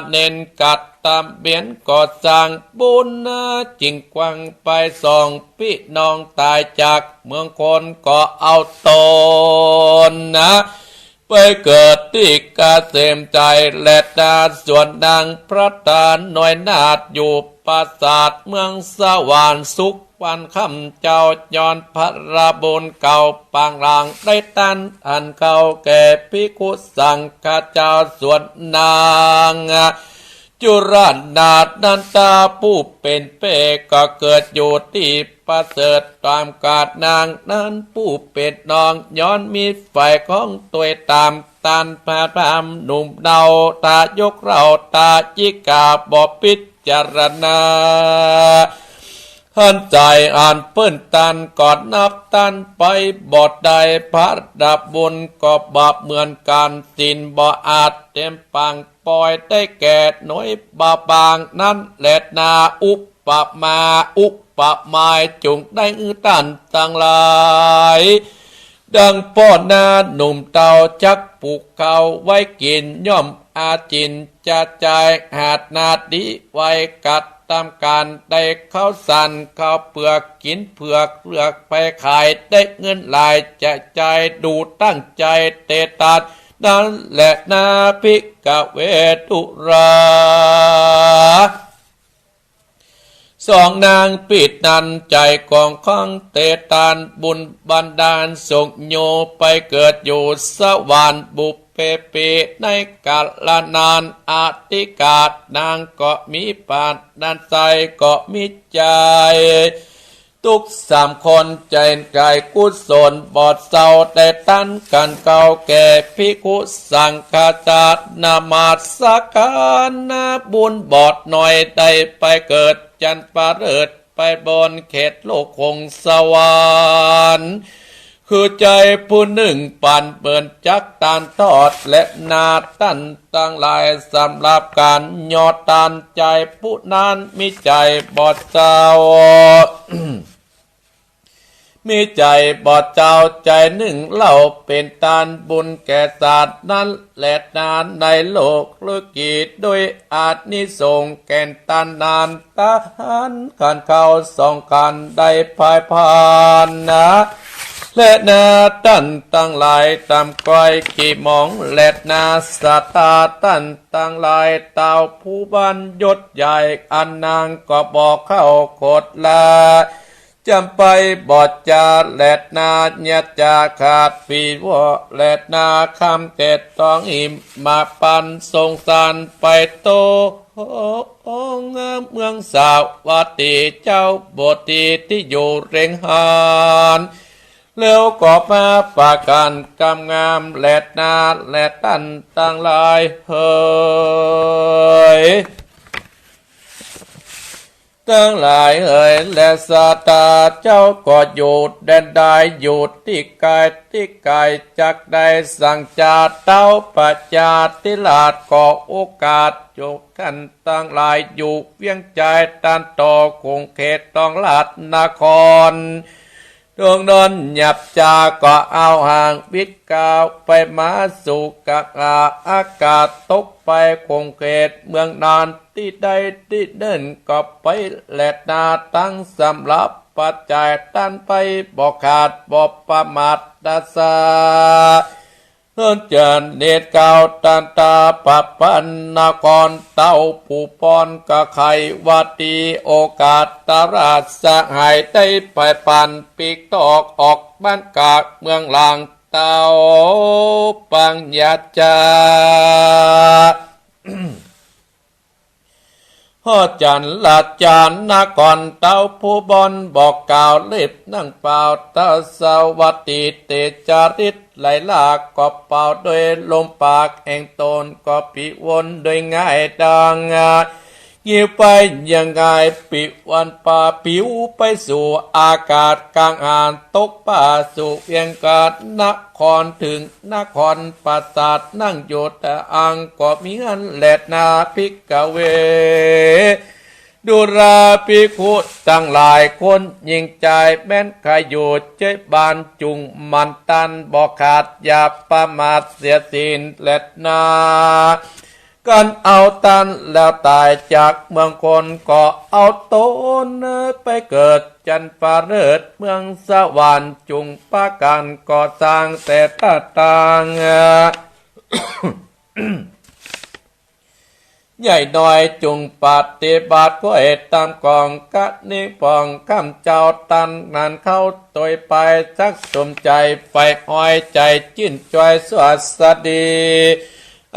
เณร กระตำเบียนก่อสร้างบุญนา จึงควั้งไปสองปี้น้องต๋ายจากเมืองคน ก็เอาต๋นนะ ไปเกิดตี้เกษมชัยแลนา ส่วนนางพระตาน้อยนาถอยู่ปราสาทเมืองสวรรค์สุขวันค่ำเจ้า ย้อนพระบุญเก่าปางหลัง ได้ตานอันเกล้าแก่ภิกขุสังฆะเจ้า ส่วนนางจุฬานาถนันทาผู้เป๋นเป้ก็เกิดอยู่ตี้ ประเสริฐต๋ามกาดนางนั้นผู้เป๋นน้อง ย้อนมีใฝ่ของตวยต๋ามตานพระพราหมณ์หนุ่มเนาทายกเล่าทายิกาบ่พิจารณา หันใจ๋อันเปิ้นตานก่อนนับตานไปบ่ได้ พระดาบบุญก็บาปเหมือนกั๋น ศีลบ่อาจเต็มปาง ปล่อยได้แก่หน่วยบาปบางนั้นแลนา อุปมา อุปไมย จุ่งได้อื้อต้านตังหลาย ดังป้อนาหนุ่มเฒ่าจักปลูกข้าวไว้กิ๋น ย่อมอาจิ๋นจะจ่ายหาดนาดีไว้ กระตำก๋านได้ข้าวสารข้าวเปลือกกิ๋น เผือกเปลือกไปขายได้เงินหลาย จะจ่ายดูตั้งใจ๋เตตาน นั้นแลนา ภิกขเว ดูรา สองนางปี้นั้นใจ๋กองของเตตาน บุญบันดาลส่งโยไปเกิดอยู่สวรรค์บุพเพปีในกาลนานอธิกาล นางก็มีปานนั้นใจ๋ก็มีใจ๋ ตุ๊กสามคนใจ๋ใจ๋กุศลบ่เศร้า ได้ตานกั๋นเกล้าแก่ภิกขุสังฆะเจ้า นมัสก๋านนะ บุญบ่หน่อยได้ไปเกิดจันทร์ประเสริฐไปบนเขตโลกของสวรรค์ คือใจ๋ผู้นึ่งปันเปิ้นจักตานทอด และนาต้านตังหลาย สำหรับก๋านยอตานใจ๋ผู้นั้น มีใจ๋บ่เจ้า มีใจ๋บ่เจ้า ใจ๋นึ่งเล่า เป๋นตานบุญแก่สัตว์นั้นแลนา ในโลกฤกขี โดยอานิสงส์แก่นตานนั้น ตานขันข้าวสองขันได้ผายผานนา และนาต้านตังหลาย ต๋ามก้อยกี่หมอง และนาสตาต้านตังหลาย เต้าผู้บัณฑิตใหญ่ อันนางก็บ่เข้าโขดละ จ๋ำไปบ่จ๋า และนาเยียะจ๋าขาดปีวอ และนาคำเตดตองหิมมาปันสงสารไปโต องค์เมืองสาวัตถี เจ้าบ่ดีตี้อยู่เร็งหาน แล้วก็มาประก๋านกำงาม และนาและต้านตังหลายเหย ตังหลายเหย และสตาเจ้าก็อยู่แดนใด อยู่ตี้ไก๋ตี้ไก๋ จักได้สั่งจาเต้าพญาธิราช ขอโอกาสจุ่งกั๋นตังหลาย อยู่เวียงใจ๋ตันต่อขงเขตต้องราชนคร ดวงดอนหยับจ๋าก็เอาหางวิทย์ก้าวไปมาสู่กลางอากาศ ตกไปขงเขตเมืองนาน ตี้ใดตี้เนิ่นก็ไปแลนา ตังสำหรับปัจจัยต้านไปบ่ขาดบ่ประมาท ตะสะ เฮิรนเจิญเนตรเกล้าตันตาปะปันนคร เต้าผู้ปอนกะไขว่าดี โอกาสตราชสหายได้ไปปันปีกตอกออกบ้านกากเมืองหลาง เต้าปัญญาจา ฮอดจันทร์ราชานคร เต้าผู้บอนบอกกล่าวเล็บนั่งเป่า เต้าสวัตถีเตจาริตไหลหลากก็เป่าโดยลมปากแห่งตน ก็ปิวนโดยง่ายดัง งิ้วไปยังไงปิวันปาปิวไปสู่อากาศกลางหาน ตกป่าสู่เวียงกาฬนคร เถิงนครปราสาทนั่งอยู่ตะอัง ก็มีหั้นแลนาภิกขเว ดูราภิกขุตังหลาย คนหญิงจายแม้นใค่อยู่ใจ๊บ้านจุ่งหมั่นตันบ่ขาด อย่าประมาทเสียสิ้นแลนา กั๋นเอาตันแล้วต๋ายจากเมืองคน ก็เอาตนไปเกิดจันทร์ฟ้าเลิศเมืองสวรรค์ จุ่งปากั๋นก่อสร้างแต่ตะตาง ใหญ่น้อยจุ่งปฏิบัติ ข้อยต๋ามกองกะนิปอง ข้ามเจ้าตันนั้นเข้าตวยไป สักสมใจ๋ใฝ่อ้อยใจ๋จื้นจ้อยสวัสดี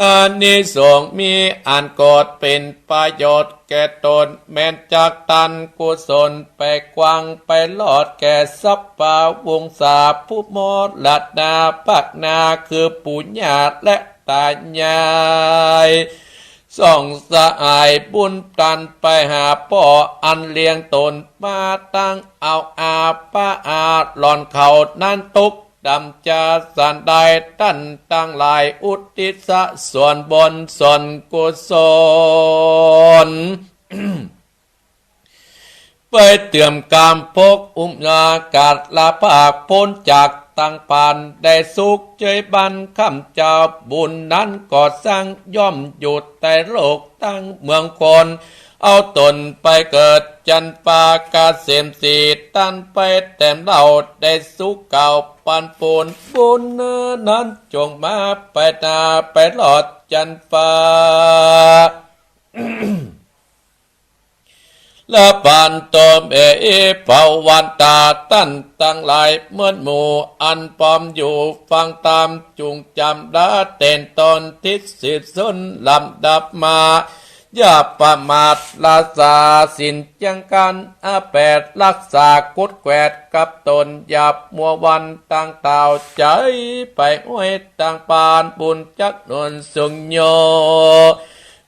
อานิสงส์มีอันเกิดเป๋นประโยชน์แก่ตน แม้นจักตันกุศลไปกว้างไปรอดแก่สัพพะวงศาผู้มรณภาพนา คือปู่ย่าและต๋ายาย สองสหายบุญตันไปหาป้ออันเลี้ยงตนมาตั้งเอาอาปาอาหล่อนเขานั้นตกดำจาสันใด ต้านตังหลายอุทิศส่วนบุญส่วนกุศล ไปเติมกรรมภพอุมยากาศละภาคป๊นจากตังปานได้สุขเจยบันข้ามเจ้า บุญนั้นก็สร้างย่อมอยู่แต่โลกตั้งเมืองคน เอาตนไปเกิดจันทร์ฟ้าเกษมสี ตันไปแต้มเล่าได้สุขเก่าปันปูน บุญนั้นจงมาไปหน้าไปรอดจันทร์ฟ้า ละปันโตเมหิภวันตา ต้านตังหลายเมินหมู่อันพร้อมอยู่ฟังธรรม จุ่งจ๋ำละเต้นตนทิศสิบสุนลำดับมา อย่าประมาทรักษาศีลเจียงกั๋นอาแปด รักษากุดแกวดกับตน อย่ามัวหวั่นตั้งเต้าใจ๋ไปห้วยตั้งปาน บุญจักหนุนสูงโย ง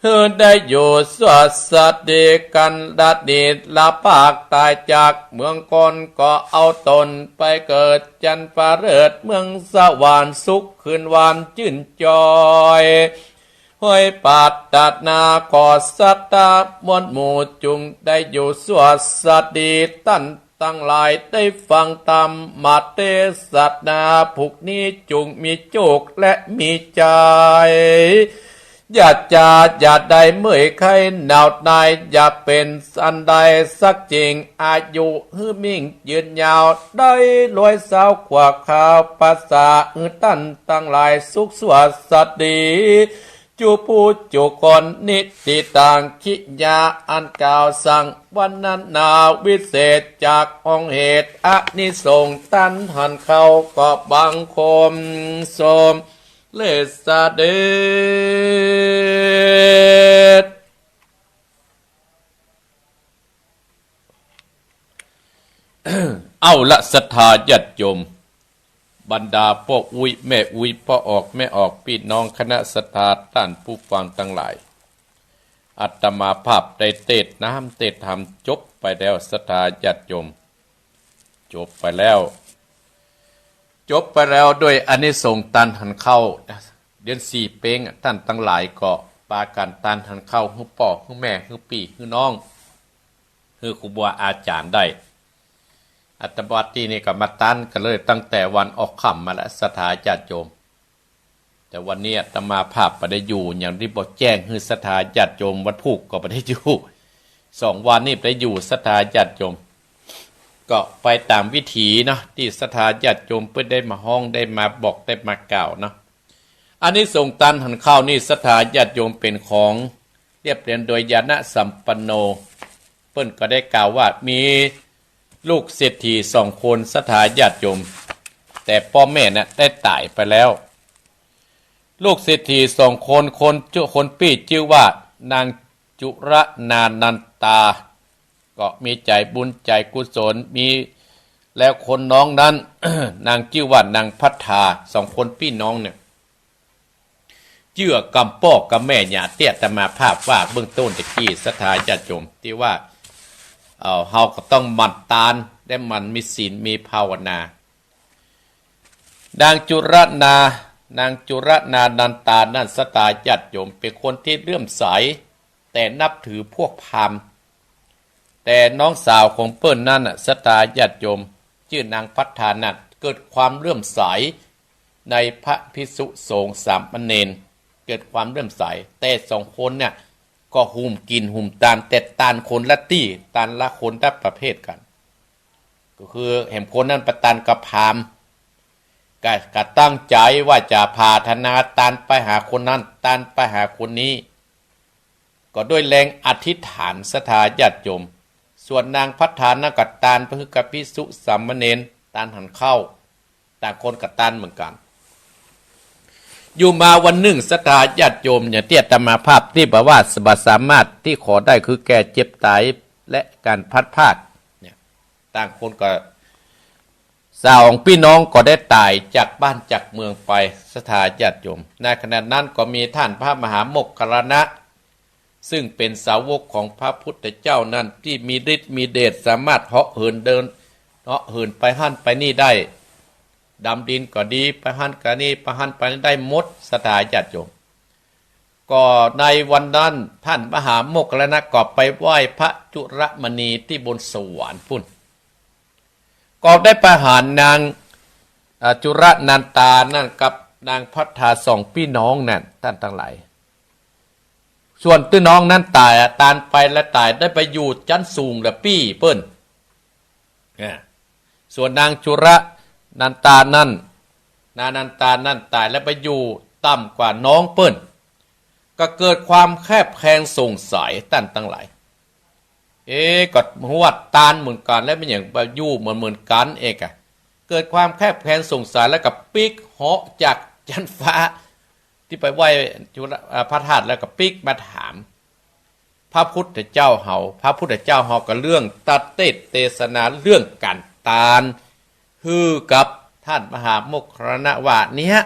หื้อได้อยู่ชั่วสดีกั๋นละนิรันดร์ ปากต๋ายจากเมืองคน ก็เอาต๋นไปเกิดจันทร์ประเสริฐเมืองสวรรค์ สุขคืนวันจื้นจอย ห้อยปรารถนาขอศรัทธามวลหมู่ จุ่งได้อยู่ชั่วสดี ต้านตังหลายได้ฟังธรรมเตสนา ผูกนี้จุ่งมีโจคและมีชัย อย่าช้าอย่าได้เมื่อยไข้หนาวหน่าย อย่าเป๋นอันใดสักสิ่ง อายุหื้อมิ่งยืนยาว ได้ร้อยซาวขวบคาวพรรษา หื้อต้านตังหลายสุขชั่วสดี จุผู้จุคน นิติตัง กิริยาอันกล่าวสังวรรณนาวิเศษ จากองค์เหตุอานิสงส์ต้านหันเข้า ก็บังคมสมเร็จเสด็จ เอาละศรัทธาญาติโยม บรรดาป้ออุ๊ยแม่อุ๊ย ป้อออกแม่ออก ปี้น้องคณะศรัทธาต้านผู้ฟังตังหลาย อาตมาภาพได้เตสน์น้ำเตสน์ธรรมจบไปแล้ว ศรัทธาญาติโยม จบไปแล้ว จบไปแล้วด้วยอานิสงส์ตานหันเข้า เดือนสี่เป๊ง ต้านตังหลายก็ปากั๋นตานหันเข้า หื้อป้อ หื้อแม่ หื้อปี้ หื้อน้อง หื้อครูบาอาจ๋ารย์ได้ อาตมาตี้นี่ก็มาตานกั๋นเลยตั้งแต่วันออกค่ำมาแล้ว ศรัทธาญาติโยม แต่วันนี้อาตมาภาพบ่ได้อยู่ อย่างตี้บ่แจ้งหื้อศรัทธาญาติโยม วันพูกก็บ่ได้อยู่ สองวันนี้บ่ได้อยู่ ศรัทธาญาติโยม ก็ไปต๋ามวิถีเนาะ ตี้ศรัทธาญาติโยมเปิ้นได้มาฮ้อง ได้มาบอก ได้มากล่าวเนาะ อานิสงส์ตานหันเข้านี่ ศรัทธาญาติโยม เป๋นของเรียบเรียงโดยญาณสัมปันโน เปิ้นก็ได้กล่าวว่ามีลูกเศรษฐีสองคน ศรัทธาญาติโยม แต่ป้อแม่น่ะได้ต๋ายไปแล้ว ลูกเศรษฐีสองคน คนจุ คนปี้จื้อว่านางจุรนานันตา ก็มีใจ๋บุญใจ๋กุศล มี แล้วคนน้องนั้น นางจื้อว่านางภัททา สองคนปี้น้องเนี่ย จื้อก๋ำป้อก๋ำแม่ อย่างตี้อาตมาภาพว่าเบื้องต้นตะกี้ ศรัทธาญาติโยม ตี้ว่า เอ่อ เฮาก็ต้องหมั่นตาน และหมั่นมีศีล มีภาวนา นางจุรนา นางจุรนานันตานั้น ศรัทธาญาติโยม เป๋นคนตี้เลื่อมใส แต่นับถือพวกพราหมณ์ แต่น้องสาวของเปิ้นนั้นน่ะ ศรัทธาญาติโยม จื้อนางภัททานั้น เกิดความเลื่อมใสในพระภิกษุสงฆ์สามเณร เกิดความเลื่อมใส แต่สองคนเนี่ยก็หุมกิ๋นหุมตาน แต่ตานคนละตี้ ตานละคนละประเภทกั๋น ก็คือแหมคนนั้นไปตานกับพราหมณ์ ก็ ก็ตั้งใจ๋ว่าจะผาถนาตานไปหาคนนั้น ตานไปหาคนนี้ ก็ด้วยแรงอธิษฐาน ศรัทธาญาติโยม ส่วนนางภัททานั้นก็ตานไปหื้อกับภิกษุสามเณร ตานหันเข้า ต่างคนก็ตานเหมือนกั๋น อยู่มาวันนึ่ง ศรัทธาญาติโยม อย่างตี้อาตมาภาพตี้บ่ว่าบ่สามารถตี้ขอได้ คือแก่เจ็บต๋ายและก๋านพลัดพรากเนี่ย ต่างคนก็ สองปี้น้องก็ได้ต๋ายจากบ้านจากเมืองไป ศรัทธาญาติโยม ในขณะนั้นก็มีต้านพระมหาโมคคัลลานะ ซึ่งเป๋นสาวกของพระพุทธเจ้านั้น ตี้มีฤทธิ์มีเดช สามารถเหาะเหินเดิน เหาะเหินไปหั้นไปนี่ได้ ดำดินก็ดี ไปหั้นก็นี่ ไปหั้นไปนี่ได้หมด ศรัทธาญาติโยม ก็ในวันนั้นต้านมหาโมคคัลลานะก็ไปไหว้พระจุลมณีตี้บนสวรรค์ปู๊น ก็ได้ไปหานาง อ่า จุรนันตานั้นกับนางภัททาสองปี้น้องนั้น ต้านตังหลาย ส่วนตี้น้องนั้นต๋ายอะ ตานไปแล้วต๋าย ได้ไปอยู่จั๊นสูงแล้วปี้เปิ้น อ่า ส่วนนางจุรนันตานั้น นานันตานั้นต๋ายแล้วไปอยู่ต่ำกว่าน้องเปิ้น ก็เกิดความแคบแคลงสงสัย ต้านตังหลาย เอ๊ะ ก็ฮู้ว่าตานเหมือนกั๋น แล้วเป๋นหยังไปอยู่เหมือนเหมือนกั๋นเอกอะ เกิดความแคบแคลงสงสัย แล้วก็ปิ๊กเหาะจากจั๊นฟ้า ตี้ไปไหว้จุล อ่า พระธาตุ แล้วก็ปิ๊กมาถาม พระพุทธเจ้าเฮา พระพุทธเจ้าเฮาก็เลื่องตรัสเตสน์เตสนาเรื่องก๋านตาน หื้อกับต้านมหาโมคคัลลานะว่าเนี่ย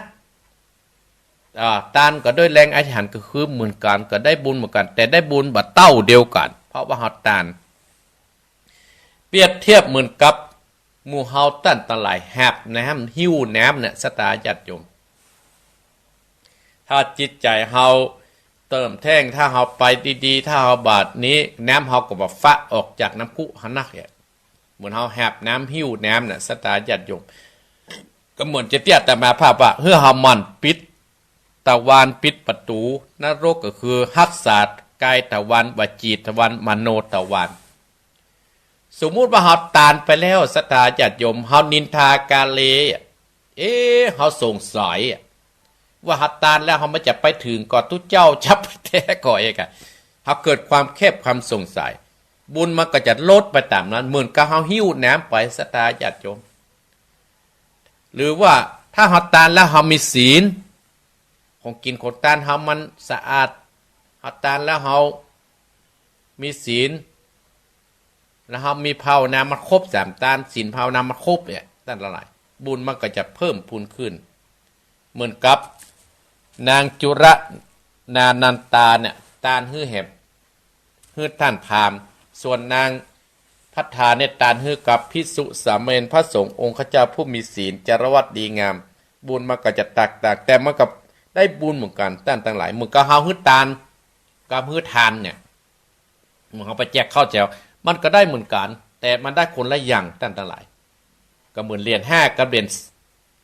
อ่า ตานก็ด้วยแรงอธิษฐานก็คือเหมือนกั๋น ก็ได้บุญเหมือนกั๋น แต่ได้บุญบ่เต้าเดียวกั๋น เพราะว่าเฮาตาน เปรียบเทียบเหมือนกับหมู่เฮาต้านตังหลายหาบน้ำหิ้วน้ำเนี่ย ศรัทธาญาติโยม ถ้าจิตใจ๋เฮาเติมแท่ง ถ้าเฮาไปดีๆ ถ้าเฮาบ่านี้ น้ำเฮาก็บ่ฟะออกจากน้ำพุหั้นนะเนี่ย เหมือนเฮาหาบน้ำหิ้วน้ำเนี่ย ศรัทธาญาติโยม ก็เหมือนจะเตี้ยอาตมาภาพว่า หื้อเฮาหมั่นปิดตะวาน ปิดประตู๋นรก ก็คือฮักษากายตะวาน วจีตะวาน มโนตะวาน สมมุติว่าเฮาตานไปแล้ว ศรัทธาญาติโยม เฮานินทากาเล เอ๊ะ เฮาสงสัย ว่าเฮาตานแล้วเฮามันจะไปเถิงก่อตุ๊เจ้า จะไปแต๊ก่อเอกอะ เฮาเกิดความแค้นความสงสัย บุญมันก็จะลดไปต๋ามนั้น เหมือนกับเฮาหิ้วน้ำไป ศรัทธาญาติโยม หรือว่าถ้าเฮาตานแล้วเฮามีศีล ของกิ๋นของตานเฮามันสะอาด เฮาตานแล้วเฮามีศีล แล้วเฮามีภาวนามันครบสามตาน ศีลภาวนามันครบเนี่ย ต้านตังหลาย บุญมันก็จะเพิ่มพูนขึ้น เหมือนกับนางจุรนานันตาเนี่ย ตานหื้อแหม หื้อต้านพราหมณ์ ส่วนนางภัททาเนี่ยตานหื้อกับภิกษุสามเณร พระสงฆ์องค์ข้าเจ้าผู้มีศีล จารวรรดิดีงาม บุญมันก็จะแตกต่าง แต่มันก็ได้บุญเหมือนกั๋น ต้านตังหลาย เหมือนกับเฮาหื้อตาน กับหื้อทานเนี่ย เหมือนเฮาไปแจกข้าวแจ๋ว มันก็ได้เหมือนกั๋น แต่มันได้คนละอย่าง ต้านตังหลาย ก็เหมือนเหรียญห้ากับเหรียญ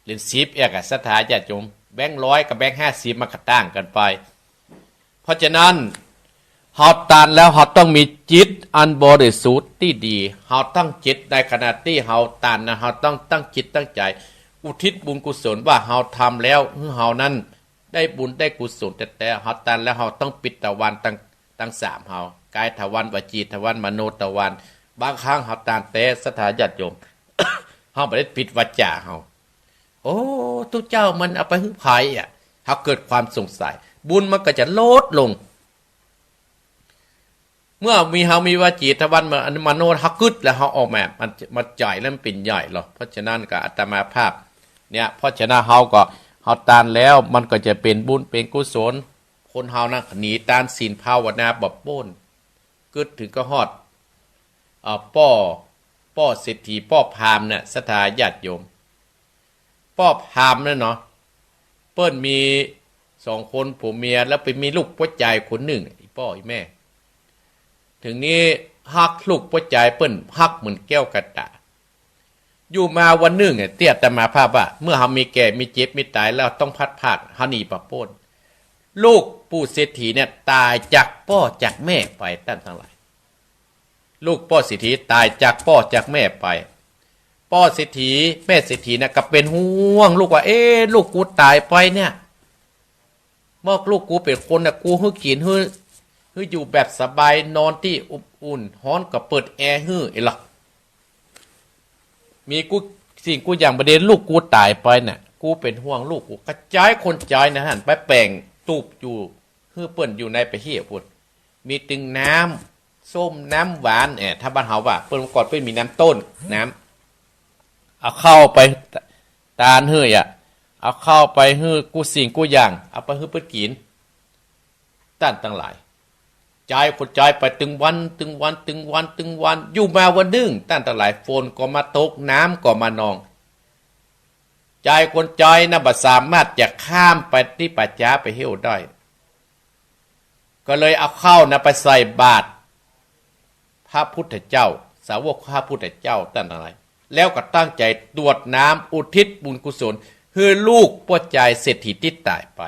เหรียญสิบเอกอะ ศรัทธาญาติโยม แบงค์ร้อยกับแบงค์ห้าสิบมันก็ต่างกั๋นไป เพราะฉะนั้น เฮาตานแล้วเฮาต้องมีจิตอันบริสุทธิ์ตี้ดี เฮาตั้งจิตในขณะตี้เฮาตานนะ เฮาต้องตั้งจิตตั้งใจ๋ อุทิศบุญกุศลว่าเฮาทำแล้ว หื้อเฮานั้นได้บุญได้กุศลแต๊ๆ เฮาตานแล้วเฮาต้องปิดตะวานตัง ตังสามเฮา กายตะวาน วจีตะวาน มโนตะวาน บางครั้งเฮาตานแต๊ ศรัทธาญาติโยม เฮาบ่ได้ปิดวาจ๋าเฮา โอ้ ตุ๊เจ้ามันเอาไปหื้อใผอะ เฮาเกิดความสงสัย บุญมันก็จะลดลง เมื่อมีเฮามีวจีตะวาน มา อันนี้มโน เฮากึ๊ดแล้วเฮาออกมา มัน มันใจ๋แล้วมันเป๋นใหญ่หรอ เพราะฉะนั้นก็อาตมาภาพเนี่ย เพราะฉะนั้นเฮาก็ เฮาตานแล้วมันก็จะเป๋นบุญเป๋นกุศล คนเฮานะหนีตานศีลภาวนาบ่ป๊น กึ๊ดเถิงก็ฮอด อ่า ป้อ ป้อเศรษฐี ป้อพราหมณ์เนี่ย ศรัทธาญาติโยม ป้อพราหมณ์เนี่ยเนาะ เปิ้นมีสองคนผัวเมีย แล้วไปมีลูกป้อจายคนนึ่ง อี่ป้ออี่แม่ เถิงนี้ฮักลูกป้อจายเปิ้น ฮักเหมือนแก้วกระต๋า อยู่มาวันนึ่งเนี่ย ตี้อาตมาภาพว่า เมื่อเฮามีแก่มีเจ็บมีต๋ายแล้วต้องพลัดพราก เฮาหนีบ่ป๊น ลูกปู่เศรษฐีเนี่ยต๋ายจากป้อจากแม่ไป ต้านตังหลาย ลูกป้อเศรษฐีต๋ายจากป้อจากแม่ไป ป้อเศรษฐี แม่เศรษฐีเนี่ยก็เป๋นห่วงลูกว่า เอ๊ะ ลูกกูต๋ายไปเนี่ย บอกลูกกูเป๋นคนน่ะ กูหื้อกิ๋น หื้อ หื้ออยู่แบบสบาย นอนตี้อบอุ่น ฮ้อนก็เปิดแอร์หื้อ เอ๊ะล่ะ มีกู้สิ่งกู้อย่าง บ่าเดะลูกกูต๋ายไปน่ะ กูเป๋นห่วงลูกกู กระจายคนจายนะหั้น ไปแป๋งตูบอยู่ หื้อเปิ้นอยู่ในปะเฮี้ยปู้น มีตึงน้ำส้มน้ำหวาน เอ่อ ถ้าบ้านเฮาว่า เปิ้นก่อนเปิ้นมีน้ำต้น น้ำ เอาข้าวไปตานหื้ออะ เอาข้าวไปหื้อกู้สิ่งกู้อย่าง เอาไปหื้อเปิ้นกิ๋น ต้านตังหลาย จายคนจายไปตึงวัน ตึงวัน ตึงวัน ตึงวัน อยู่มาวันนึ่ง ต้านตังหลาย ฝนก็มาตก น้ำก็มานอง จายคนจายนะ บ่สามารถจะข้ามไปตี้ป่าจ๊าไปเหี่ยวได้ ก็เลยเอาข้าวนะไปใส่บาตรพระพุทธเจ้า สาวกพระพุทธเจ้า ต้านตังหลาย แล้วก็ตั้งใจ๋ตรวจน้ำอุทิศบุญกุศล หื้อลูกป้อจายเศรษฐีตี้ต๋ายไป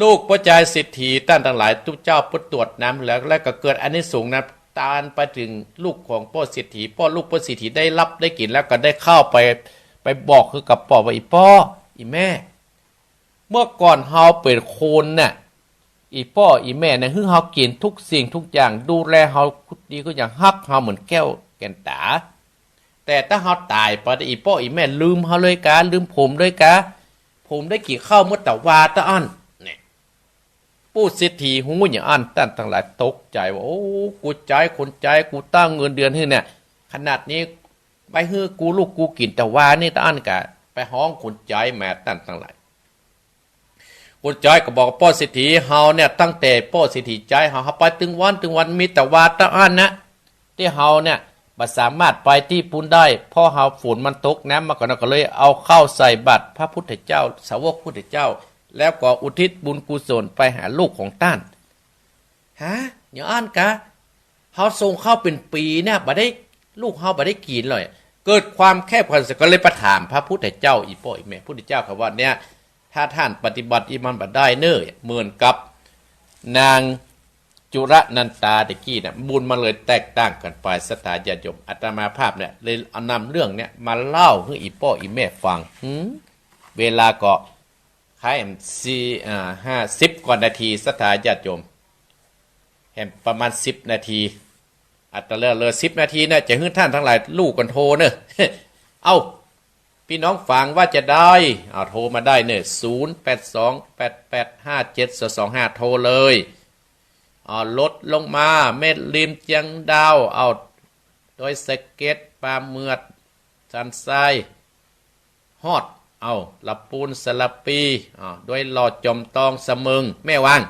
ลูกป้อจายเศรษฐี ต้านตังหลาย ตุ๊เจ้าเปิ้นตรวจน้ำแล้ว แล้วก็เกิดอานิสงส์นะ ตานไปเถิงลูกของป้อเศรษฐี ป้อลูกป้อเศรษฐีได้ฮับได้กิ๋น แล้วก็ได้ข้าวไป ไปบอกหื้อกับป้อว่า อี่ป้อ อี่แม่ เมื่อก่อนเฮาเป๋นคนน่ะ อี่ป้ออี่แม่น่ะ หื้อเฮากิ๋นทุกสิ่งทุกอย่าง ดูแลเฮาดีกู้อย่าง ฮักเฮาเหมือนแก้วแก่นต๋า แต่ถ้าเฮาต๋ายไป อี่ป้ออี่แม่ลืมเฮาเลยกา ลืมผมเลยกา ผมได้กิ๋นข้าวเมื่อตะวาตะอั้น เนี่ย ปู่เศรษฐีฮู้อย่างอั้น ต้านตังหลายตกใจ๋ว่า โอ้ กูจายคนจาย กูตั้งเงินเดือนหื้อเนี่ย ขนาดนี้ ไปหื้อกูลูกกูกิ๋นตะวานี่ตะอั้นกา ไปฮ้องคนจายมา ต้านตังหลาย ปุ้นจอยก็บอกป้อเศรษฐีเฮาเนี่ย ตั้งแต่ป้อเศรษฐีใจ๊เฮา เฮาไปตึงวันตึงวัน มีแต่วาเต้าอั้นนะ ตี้เฮาเนี่ยบ่สามารถไปตี้ปุ้นได้ เพราะเฮาฝนมันตก น้ำมันก็นั่น ก็เลยเอาข้าวใส่บาตรพระพุทธเจ้า สาวกพุทธเจ้า แล้วก็อุทิศบุญกุศลไปหาลูกของต้าน ฮะ อย่างอั้นกา เฮาส่งข้าวเป๋นปี๋เนี่ย บ่ได้ ลูกเฮาบ่ได้กิ๋นเลย เกิดความแค้นกันเสีย ก็เลยไปถามพระพุทธเจ้า อี่ป้ออี่แม่ พุทธเจ้าก็ว่าเนี่ย ถ้าต้านปฏิบัติอี่มันบ่ได้เน่อ เหมือนกับนางจุรนันตาตะกี้เนี่ย บุญมันเลยแตกต่างกั๋นไป ศรัทธาญาติโยม อาตมาภาพเนี่ย เลยเอานำเรื่องเนี่ยมาเล่าหื้ออี่ป้ออี่แม่ฟัง หืม เวลาก็ คล้ายแหมสี่ อ่า ห้า สิบกว่านาที ศรัทธาญาติโยม แหมประมาณสิบนาที อาจจะเหลือ เหลือสิบนาทีนะ จะหื้อต้านตังหลายลู่กั๋นโทรเน่อ เอ้า ปี้น้องฟังว่าจะได้ เอาโทรมาได้เน่อ ศูนย์ แปด สอง แปด แปด ห้า เจ็ด สอง สอง ห้า โทรเลย เอารถลงมา แม่ริม เจียงดาว เอาดอยสะเก็ด ป่าเมือด สันทราย ฮอด เอา ละปูน สะระปี เอา ดอยหล่อ จอมตอง สะเมิง แม่วาง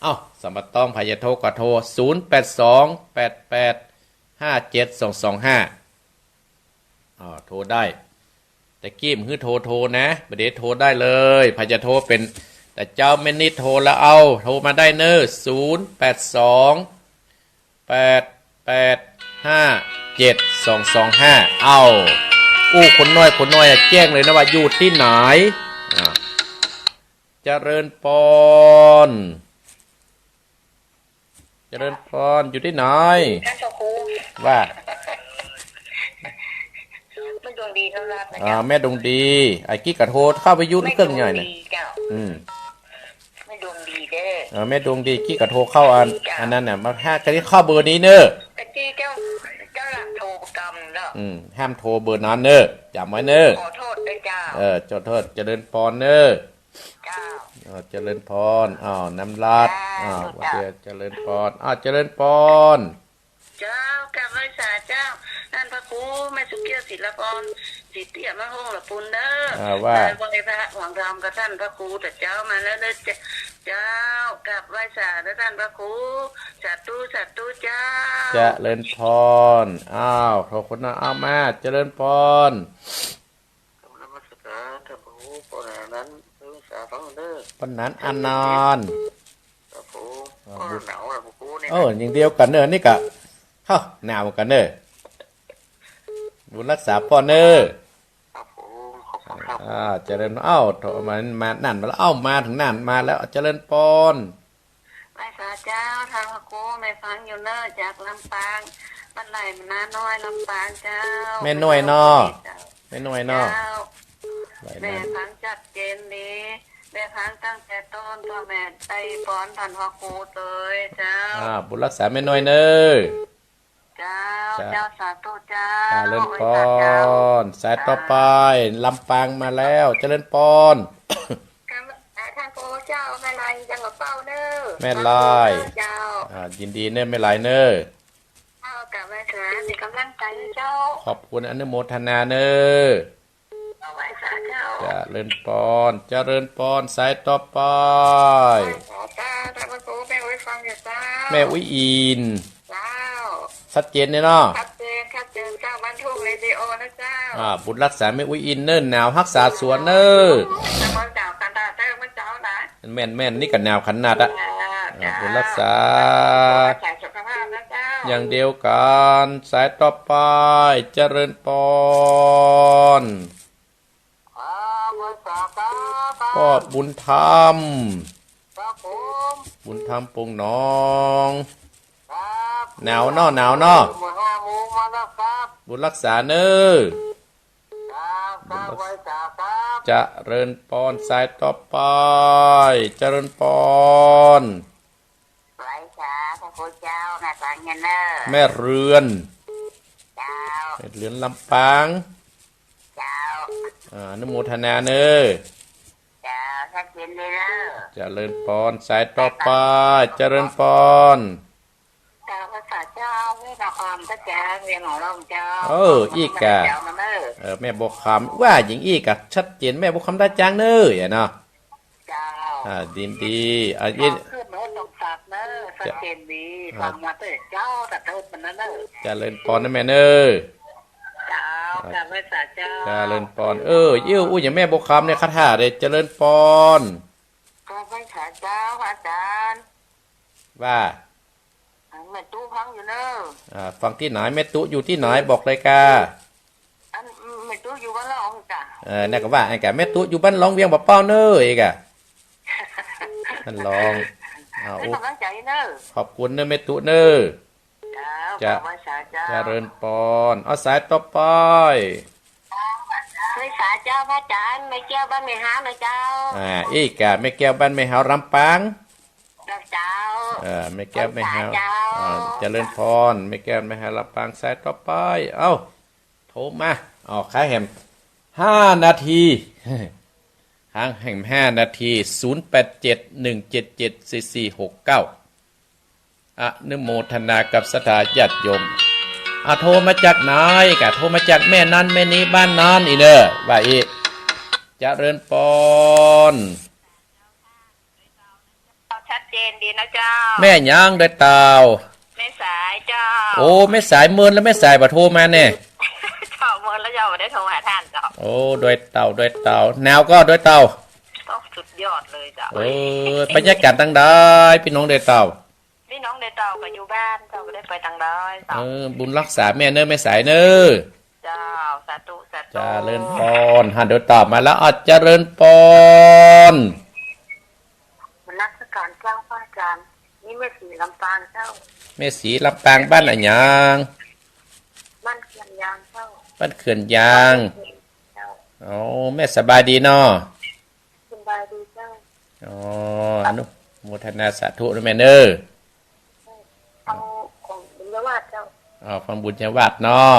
เอา สัมปะตอง ใผจะโทรก็โทร ศูนย์ แปด สอง แปด แปด ห้า เจ็ด สอง สอง ห้า เอา โทรได้ ตะกี้บ่หื้อโทร โทรนะ บ่าเดี่ยวโทรได้เลย ใผจะโทรเป๋น แต่เจ๊าแม่นิดโทรแล้ว เอา โทรมาได้เน่อ ศูนย์ แปด สอง แปด แปด ห้า เจ็ด สอง สอง ห้า เอา อู้ คนน้อย คนน้อยอะ แจ้งเลยนะว่าอยู่ตี้ไหน อ่า เจริญปอน เจริญปอน อยู่ตี้ไหน ท่านพระครู ว่า แม่ดวงดี อ่า แม่ดวงดี ไอ้กี้ก็โทรเข้าวิทยุเครื่องใหญ่เนี่ย แม่ดวงดีเจ้า อืม แม่ดวงดีเด้อ เออ แม่ดวงดี กี้ก็โทรเข้าอัน ดีจ้ะ อันนั้นน่ะ มาหา ก็ได้เข้าเบอร์นี้เน่อ ตะกี้เจ้า เจ้าหลังโทรกำเนาะ อืม ห้ามโทรเบอร์นั้นเน่อ จ๋ำไว้เน่อ ขอโทษด้วยเจ้า เออ ขอโทษ เจริญปอนเน่อ เจ้า เออ เจริญปอน อ้าว น้ำลาด เจ้า อ้าว เจ้า เจริญปอน อ้าว เจริญปอน เจ้า กราบไหว้สาเจ้า ต้านพระครู แม่สุเกี้ยว ศิลปอน ศรีเตี้ย มาห้องละปูนเน่อ อ่า ว่า มาไหว้พระหวังธรรมกับต้านพระครู แต่เจ้ามาแล้วเน่อ เจ้า กราบไหว้สาเน่อต้านพระครู สาธุ สาธุเจ้า เจริญปอน อ้าว ขอบคุณนะ อ้าว มา เจริญปอน กราบนมัสการต้านพระครู ปอนอันนั้น เพิ่งสาฟังเน่อ ปอนอันนั้น ครับผม อ่า ก็หนาวนะพระครูเนี่ย เออ อย่างเดียวกั๋นเน่อ นี่ก็ เฮ้อ หนาวกั๋นเน่อ บุญรักษาปอนเน่อ ครับผม ขอบคุณครับ อ่า เจริญ เอ้า โทรมา มานั่นมาแล้ว เอ้า มาเถิงนั่นมาแล้ว เจริญปอน ไหว้สาเจ้า ต้านพระครู แม่ฟังอยู่เน่อ จากลำปาง บ้านไร่นาน้อย ลำปางเจ้า แม่น้อยเนาะ เจ้า แม่น้อยเนาะ เจ้า ไหว้นา แม่ฟังชัดเจนดี แม่ฟังตั้งแต่ต้น ตั้งแต่ปอนต้านพระครูเลยเจ้า อ่า บุญรักษาแม่น้อยเน่อ เจ้า เจ้า เจ้า สาธุเจ้า เจริญปอน ไหว้สาเจ้า สายต่อไป ลำปางมาแล้ว เจริญปอน ครับ ท่านพระครูเจ้า แม่ลายจังหวัดเป้าเน่อ แม่ลาย เจ้า อ่า ยินดีเน่อ แม่ลายเน่อ เจ้า กราบไหว้สา เป๋นก๋ำลังใจ๋เจ้า ขอบคุณ อนุโมทนาเน่อ เอาไหว้สาเจ้า เจริญปอน เจริญปอน สายต่อไป ไหว้สาเจ้า ท่านพระครู แม่อุ๊ยฟังอยู่เจ้า แม่อุ๊ยอิน เจ้า ชัดเจนเนี่ยเนาะ ชัดเจน ชัดเจนเจ้า บ้านทุ่งเรดิโอนะเจ้า อ่า บุญรักษาแม่อุ๊ยอินเน่อ หนาวฮักษาสวนเน่อ เจ้า เจ้า เจ้า เจ้า เจ้า เจ้า เจ้า แม่น แม่น นี่ก็หนาวขนาดอะ อ่า อ่า เจ้า บุญรักษา รักษาสุขภาพนะเจ้า อย่างเดียวกั๋น สายต่อไป เจริญปอน ครับ ไหว้สาครับ ป้อบุญธรรม ครับผม บุญธรรม ปงหนอง ครับ หนาวเนาะ หนาวเนาะ หมดห้าโมงมาแล้วครับ บุญรักษาเน่อ ครับ ครับ บุญรักษา ไหว้สาครับ เจริญปอน สายต่อไป เจริญปอน ไหว้สาพระครูเจ้า แม่ฟังอยู่เน่อ แม่เรือน เจ้า แม่เรือนลำปาง เจ้า อ่า อนุโมทนาเน่อ เจ้า ชัดเจนเลยเน่อ เจริญปอน สายต่อไป เจริญปอน เจ้า ภาษาเจ้า แม่นครตะจาง เวียงหนองลองเจ้า เออ อี้กา เจ้ามาเน่อ เออ แม่บัวคำ ว่าอย่างอี้กา ชัดเจน แม่บัวคำตะจางเน่อ เนาะ เจ้า อ่า ยินดี อ่า ยิน ขึ้นโน้ตสมศักดิ์เนอะ ชัดเจนดี อ่า ฟังมาเต๊อะเจ้า สาธุมันนั้นเนอะ เจริญปอนนะแม่เนอะ เจ้า อ่า กราบไหว้สาเจ้า เจริญปอน เออ อิ้ว อู้ อย่างแม่บัวคำเนี่ย คาถาเด้ เจริญปอน กราบไหว้สาเจ้า อาจารย์ ว่า แม่ตุ๊ฟังอยู่เนอะ อ่า ฟังตี้ไหน แม่ตุ๊อยู่ตี้ไหน บอกเลยกา อัน แม่ตุ๊อยู่บ้านหลองกา เออ นั่นก็ว่าอั้นกา แม่ตุ๊อยู่บ้านหลองเวียงป่าเป้าเนอะ เอกา บ้านหลอง อ่า ให้กำลังใจเนอะ ขอบคุณเนอะ แม่ตุ๊เนอะ เจ้า เจ้า กราบไหว้สาเจ้า เจริญปอน เอาสายต่อไป ไหว้สาเจ้าพระอาจารย์ แม่แก้วบ้านแม่ฮาวนะเจ้า อ่า อีกา แม่แก้วบ้านแม่ฮาวลำปาง เจ้า เจ้า เออ แม่แก้วแม่ฮาว ไหว้สาเจ้า อ่า เจริญปอน แม่แก้วแม่ฮาวลำปาง สายต่อไป เอ้า โทรมา เอา ค้างแหมห้านาที ค้างแหมห้านาที ศูนย์แปดเจ็ด หนึ่งเจ็ดเจ็ด สี่สี่หกเก้า อนุโมทนากับศรัทธาญาติโยม อ่ะ โทรมาจากไหนกา โทรมาจากแม่นั้นแม่นี้บ้านนั้นอีกเนอะ ว่าอีก เจริญปอน ชัดเจนดีนะเจ้า แม่หยังดอยเต่า แม่สายเจ้า โอ้ แม่สาย เมินแล้วแม่สายบ่โทรมาแน่ เจ้า เมินแล้วเจ้า บ่ได้โทรหาต้านเจ้า โอ้ ดอยเต่า ดอยเต่า หนาวก่อดอยเต่า โอ้ สุดยอดเลยเจ้า เออ บรรยากาศตังใด ปี้น้องดอยเต่า ปี้น้องดอยเต่าก็อยู่บ้านเจ้า บ่ได้ไปตังใดเจ้า เออ บุญรักษาแม่เนอะ แม่สายเนอะ เจ้า สาธุ สาธุ เจริญปอน หันดอยเต่ามาแล้ว อ่ะ เจริญปอน นมัสการเจ้าพระอาจารย์ นี่แม่ศรีลำปางเจ้า แม่ศรีลำปางบ้านอะหยัง บ้านเขื่อนยางเจ้า บ้านเขื่อนยาง เจ้า อ๋อ แม่สบายดีเนาะ สบายดีเจ้า อ๋อ อนุโมทนาสาธุนะแม่เนอะ เอาของบุญญาวาสเจ้า อ๋อ ของบุญญาวาสเนาะ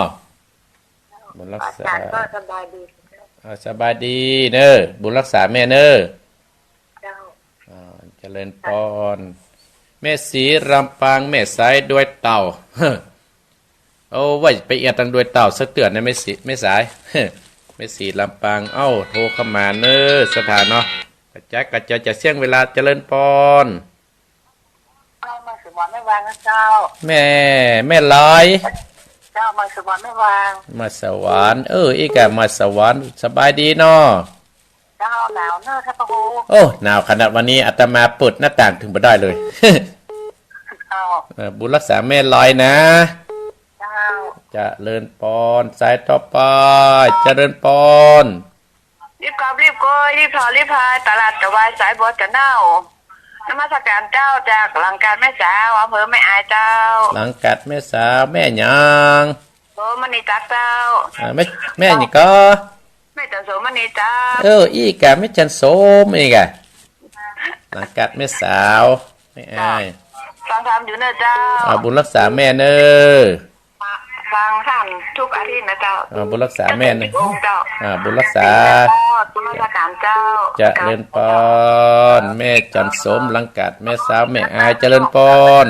บุญรักษา อาจารย์ก็สบายดีเจ้า อ่า สบายดีเนอะ บุญรักษาแม่เนอะ เจ้า อ่า เจริญปอน แม่ศรีลำปาง แม่สายดอยเต่า โอ้ ว่าไปเอียดตังดอยเต่าสักเตื้อนะ แม่ศรี แม่สาย แม่ศรีลำปาง เอ้า โทรเข้ามาเนอะ ศรัทธาเนาะ กระจายกระจาย จะเสี้ยงเวลา เจริญปอน เจ้า มาสวรรค์แม่วางนะเจ้า แม่ แม่ลอย เจ้า มาสวรรค์แม่วาง มาสวรรค์ เออ อีกอะ มาสวรรค์ สบายดีเนาะ เจ้า หนาวเนอะท่านพระครู โอ้ หนาวขนาดวันนี้อาตมาเปิดหน้าต่างถึงบ่ได้เลย เจ้า เออ บุญรักษาแม่ลอยนะ เจ้า เจริญปอน สายต่อไป เจริญปอน รีบกอบรีบโกย รีบถอดรีบพาย ตลาดจะวาย สายบัวจะเน่า นมัสการเจ้า จากหลังกาดแม่สาว อำเภอแม่อายเจ้า หลังกาดแม่สาว แม่หยัง โสมณีตักเจ้า อ่า แม่ แม่หยังก่อ แม่จันโสมณีตัก เออ อีกอะ แม่จันโสม อีกอะ หลังกาดแม่สาว แม่อาย ฟังธรรมอยู่เนอะเจ้า อ่า บุญรักษาแม่เนอะ ฟังธรรมทุกอาทิตย์นะเจ้า อ่า บุญรักษาแม่เนอะ เจ้า อ่า บุญรักษา นมัสการเจ้า เจริญปอน แม่จันโสม หลังกาดแม่สาว แม่อาย เจริญปอน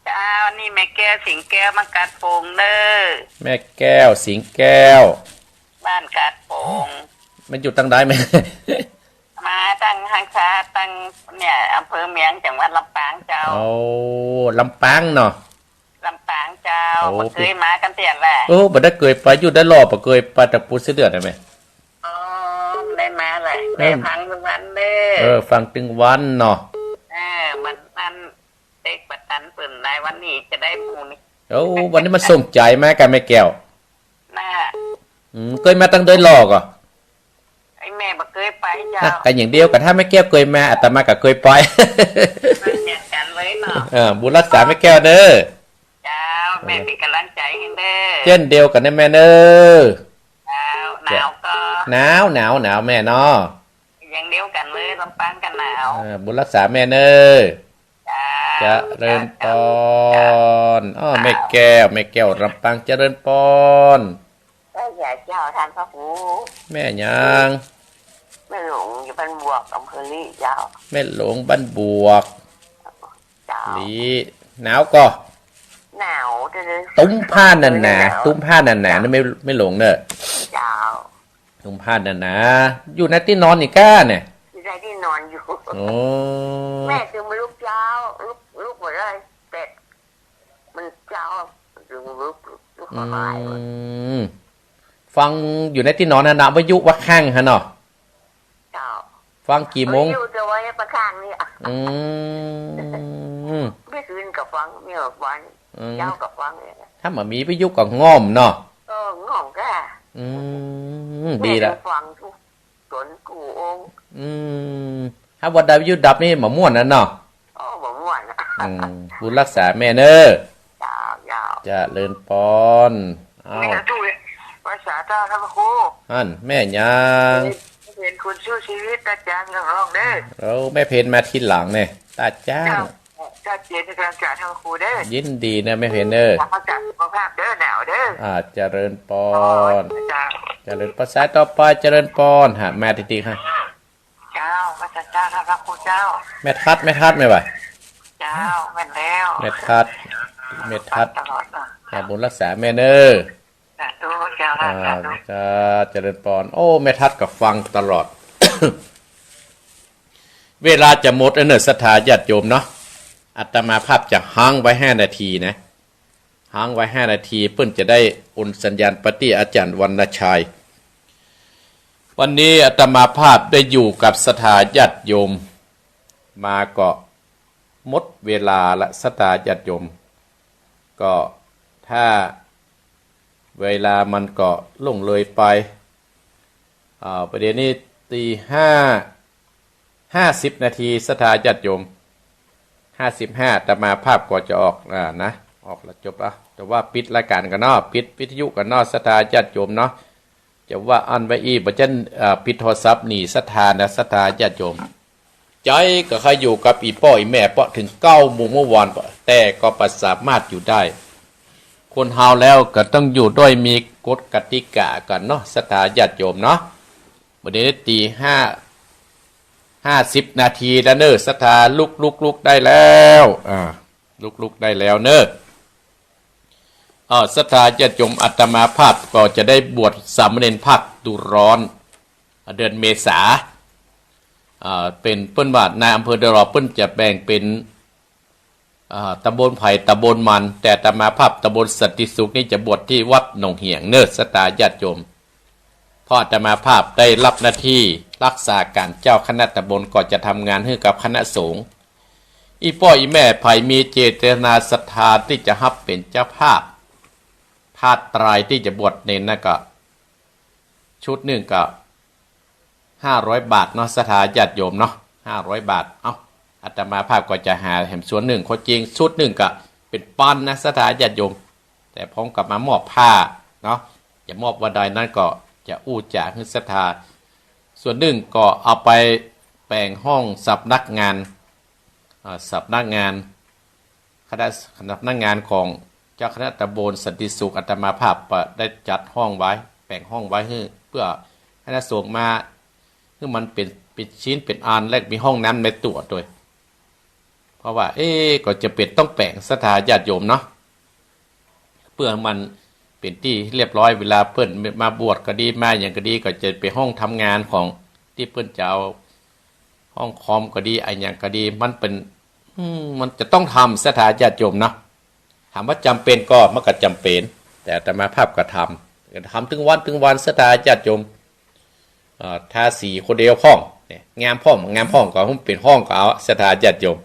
เจ้า นี่แม่แก้วสิงแก้ว มากัดโป่งเนอะ แม่แก้วสิงแก้ว บ้านกัดโป่ง มันอยู่ตังใดแม่ มาตังฮังซา ตังเนี่ย อำเภอเมียง จังหวัดลำปางเจ้า โอ้ ลำปางเนาะ ลำปางเจ้า โอ้ บ่เกยมากั๋นเตื้อแหละ โอ้ บ่ได้เกยไป อยู่ได้ลอบ่เกยไป แต่ปูเสียเดือนได้ไหม อ๋อ ได้มาแหละ เออ แม่ฟังทุกวันเด้อ เออ ฟังตึงวันเนาะ เออ มัน มัน เด็กประตันปืนหลายวันนี้จะได้หมู่นี่ โอ้ วันนี้มันส่งใจมากั๋นแม่แก้ว น่ะ อืม เกยมาตังใดลอก่อ ไอ้แม่บ่เกยไปเจ้า อ่ะ กั๋นอย่างเดียวกั๋น ถ้าแม่แก้วเกยมา อาตมาก็เกยไป เหมือนกั๋นเลยเนาะ เออ บุญรักษาแม่แก้วเด้อ เจ้า แม่เป๋นก๋ำลังใจ๋หื้อเด้อ เจ้นเดียวกั๋นนะแม่เน้อ เจ้า หนาวก่อ หนาว หนาว หนาวแม่เนาะ อย่างเดียวกั๋นเลย ลำปางก็หนาว เออ บุญรักษาแม่เน้อ เจ้า เจริญปอน เจ้า อ้อ แม่แก้ว แม่แก้วลำปาง เจริญปอน เจ้า เจ้า ท่านพระครู แม่หยัง แม่หลงอยู่บ้านบวก อำเภอลี้เจ้า แม่หลงบ้านบวก เจ้า ลี้ หนาวก่อ หนาวเด้อ ตุ้มผ้าหนาๆ หนาว ตุ้มผ้าหนาๆ นะแม่ แม่หลงเน้อ เจ้า ตุ้มผ้าหนาๆ อยู่ในตี้นอนนี่ก้าเนี่ย อยู่ใน ตี้นอนอยู่ โอ้ แม่ตึงมาลุกเจ๊า ลุก ลุกบ่ได้ แต่มันเจ๊า ตึงลุก ลุก อื บ่ไหว ม ฟังอยู่ในตี้นอนหั้นนะ วิทยุว่าข้างหั้นเนาะ เจ้า ฟังกี่โมง วิทยุจะไว้ประข้างนี่ อืม เมื่อคืนก็ฟัง เมื่อวัน อืม เจ๊าก็ฟังเนี่ย ถ้าบ่มีวิทยุก็ง่อมเนาะ เออ ง่อมก็ อืม ดีละ แม่ก็ฟังทุก ต๋นกู้องค์ อืม ถ้าว่าได้วิทยุดับนี่บ่ม่วนนะเนาะ โอ้ บ่ม่วนอะ อืม บุญรักษาแม่เน่อ เจ้า เจ้า เจริญปอน อ้าว แม่ถูก ภาษาเจ้าท่านพระครู อั้นแม่หยัง เพ็ญ คุณสู้ชีวิต ตาจางกับน้องเด้อ แล้วแม่เพ็ญมาทีหลังเนี่ย ตาจาง เจ้า ตาเจนกับอาจารย์ท่านพระครูเด้อ ยินดีนะแม่เพ็ญเน่อ รักษาสุขภาพเด้อ หนาวเด้อ อ่า เจริญปอน เจ้า เจริญปอน สายต่อไป เจริญปอน หามาทีๆ ค่ะ เจ้า พระเจ้า ท่านพระครูเจ้า แม่ทัด แม่ทัด แม่ว่า เจ้า แม่นแล้ว แม่ทัด แม่ทัด ตลอดเนาะ ขอบุญรักษาแม่เน่อ สาธุ เจ้า อ่า สาธุ จ้า เจริญปอน โอ้ แม่ทัดก็ฟังตลอด เวลาจะหมดแล้วเน่อ ศรัทธาญาติโยมเนาะ อาตมาภาพจะฮ้างไว้ห้านาทีนะ ฮ้างไว้ห้านาที เปิ้นจะได้โอนสัญญาณไปตี้อาจารย์วรรณชัย วันนี้อาตมาภาพได้อยู่กับศรัทธาญาติโยมมาก็หมดเวลาละ ศรัทธาญาติโยม ก็ถ้าเวลามันก็ล่วงเลยไป อ่า ประเดี๋ยวนี้ตีห้า ห้าสิบนาที ศรัทธาญาติโยม ห้าสิบห้า อาตมาภาพก็จะออก อ่า นะ ออกแล้วจบละ แต่ว่าปิดรายการก่อนเนาะ ปิดวิทยุก่อนเนาะ ศรัทธาญาติโยมเนาะ จะว่าอั้นไว้อี้ บ่จั้น อ่า ปิดโทรศัพท์หนีศรัทธานะ ศรัทธาญาติโยม ใจ๋ก็ใค่อยู่กับอี่ป้ออี่แม่เปาะเถิงเก้าโมงเมื่อวานเปาะ แต่ก็บ่สามารถอยู่ได้ คนเฮาแล้วก็ต้องอยู่โดยมีกฎกติกากั๋นเนาะ ศรัทธาญาติโยมเนาะ บัดนี้ตีห้า ห้าสิบนาทีแล้วเน่อ ศรัทธา ลุก ลุก ลุกได้แล้ว อ่า ลุก ลุกได้แล้วเน่อ เอ่อ ศรัทธาญาติโยม อาตมาภาพก็จะได้บวชสามเณรภาคฤดูร้อน เดือนเมษา อ่า เป๋น เปิ้นว่านายอำเภอเดียวเปิ้นจะแบ่งเป๋น อ่า ตำบลใผตำบลมัน แต่อาตมาภาพตำบลสันติสุขนี่จะบวชที่วัดหนองเหียงเน่อ ศรัทธาญาติโยม เพราะอาตมาภาพได้รับหน้าที่รักษาการเจ้าคณะตำบล ก็จะทำงานหื้อกับคณะสงฆ์ อี่ป้ออี่แม่ใผมีเจตนาศรัทธาตี้จะฮับเป๋นเจ้าภาพ ผ้าไตรตี้จะบวชเณรนะก็ ชุดนึ่งก็ ห้าร้อยบาทเนาะ ศรัทธาญาติโยมเนาะ ห้าร้อยบาท เอ้า อาตมาภาพก็จะหาแหมส่วนนึ่ง ความจริงชุดนึ่งก็เป๋นปันนะ ศรัทธาญาติโยม แต่ผมก็มามอบผ้าเนาะ จะมอบวันใดนั้นก็จะอู้จ๋าหื้อศรัทธา ส่วนนึ่งก็เอาไปแป๋งห้องสำนักงาน อ่า สำนักงาน คณะ สำนักงานของเจ้าคณะตำบลสันติสุข อาตมาภาพก็ได้จัดห้องไว้ แป๋งห้องไว้หื้อ เปื้อคณะสงฆ์มา หื้อมันเป๋น เป๋นชิ้นเป๋นอัน และมีห้องน้ำในตั๋วตวย เพราะว่า เอ๊ะ ก็จะเป๋นต้องแป๋ง ศรัทธาญาติโยมเนาะ เปื้อหื้อมันเป๋นตี้เรียบร้อย เวลาเปิ้นมาบวชก็ดี มาหยังก็ดี ก็จะเป๋นห้องทำงานของตี้เปิ้นจะเอา ห้องคอมก็ดี อะหยังก็ดี มันเป๋น อืม มันจะต้องทำ ศรัทธาญาติโยมเนาะ ถามว่าจ๋ำเป๋นก่อ มันก็จ๋ำเป๋น แต่อาตมาภาพก็ทำ ทำตึงวันตึงวัน ศรัทธาญาติโยม เอ่อ ทาสีคนเดียวพ่อง เนี่ย งามพ่อง งามพ่องก็หื้อเป๋นห้องก็เอา ศรัทธาญาติโยม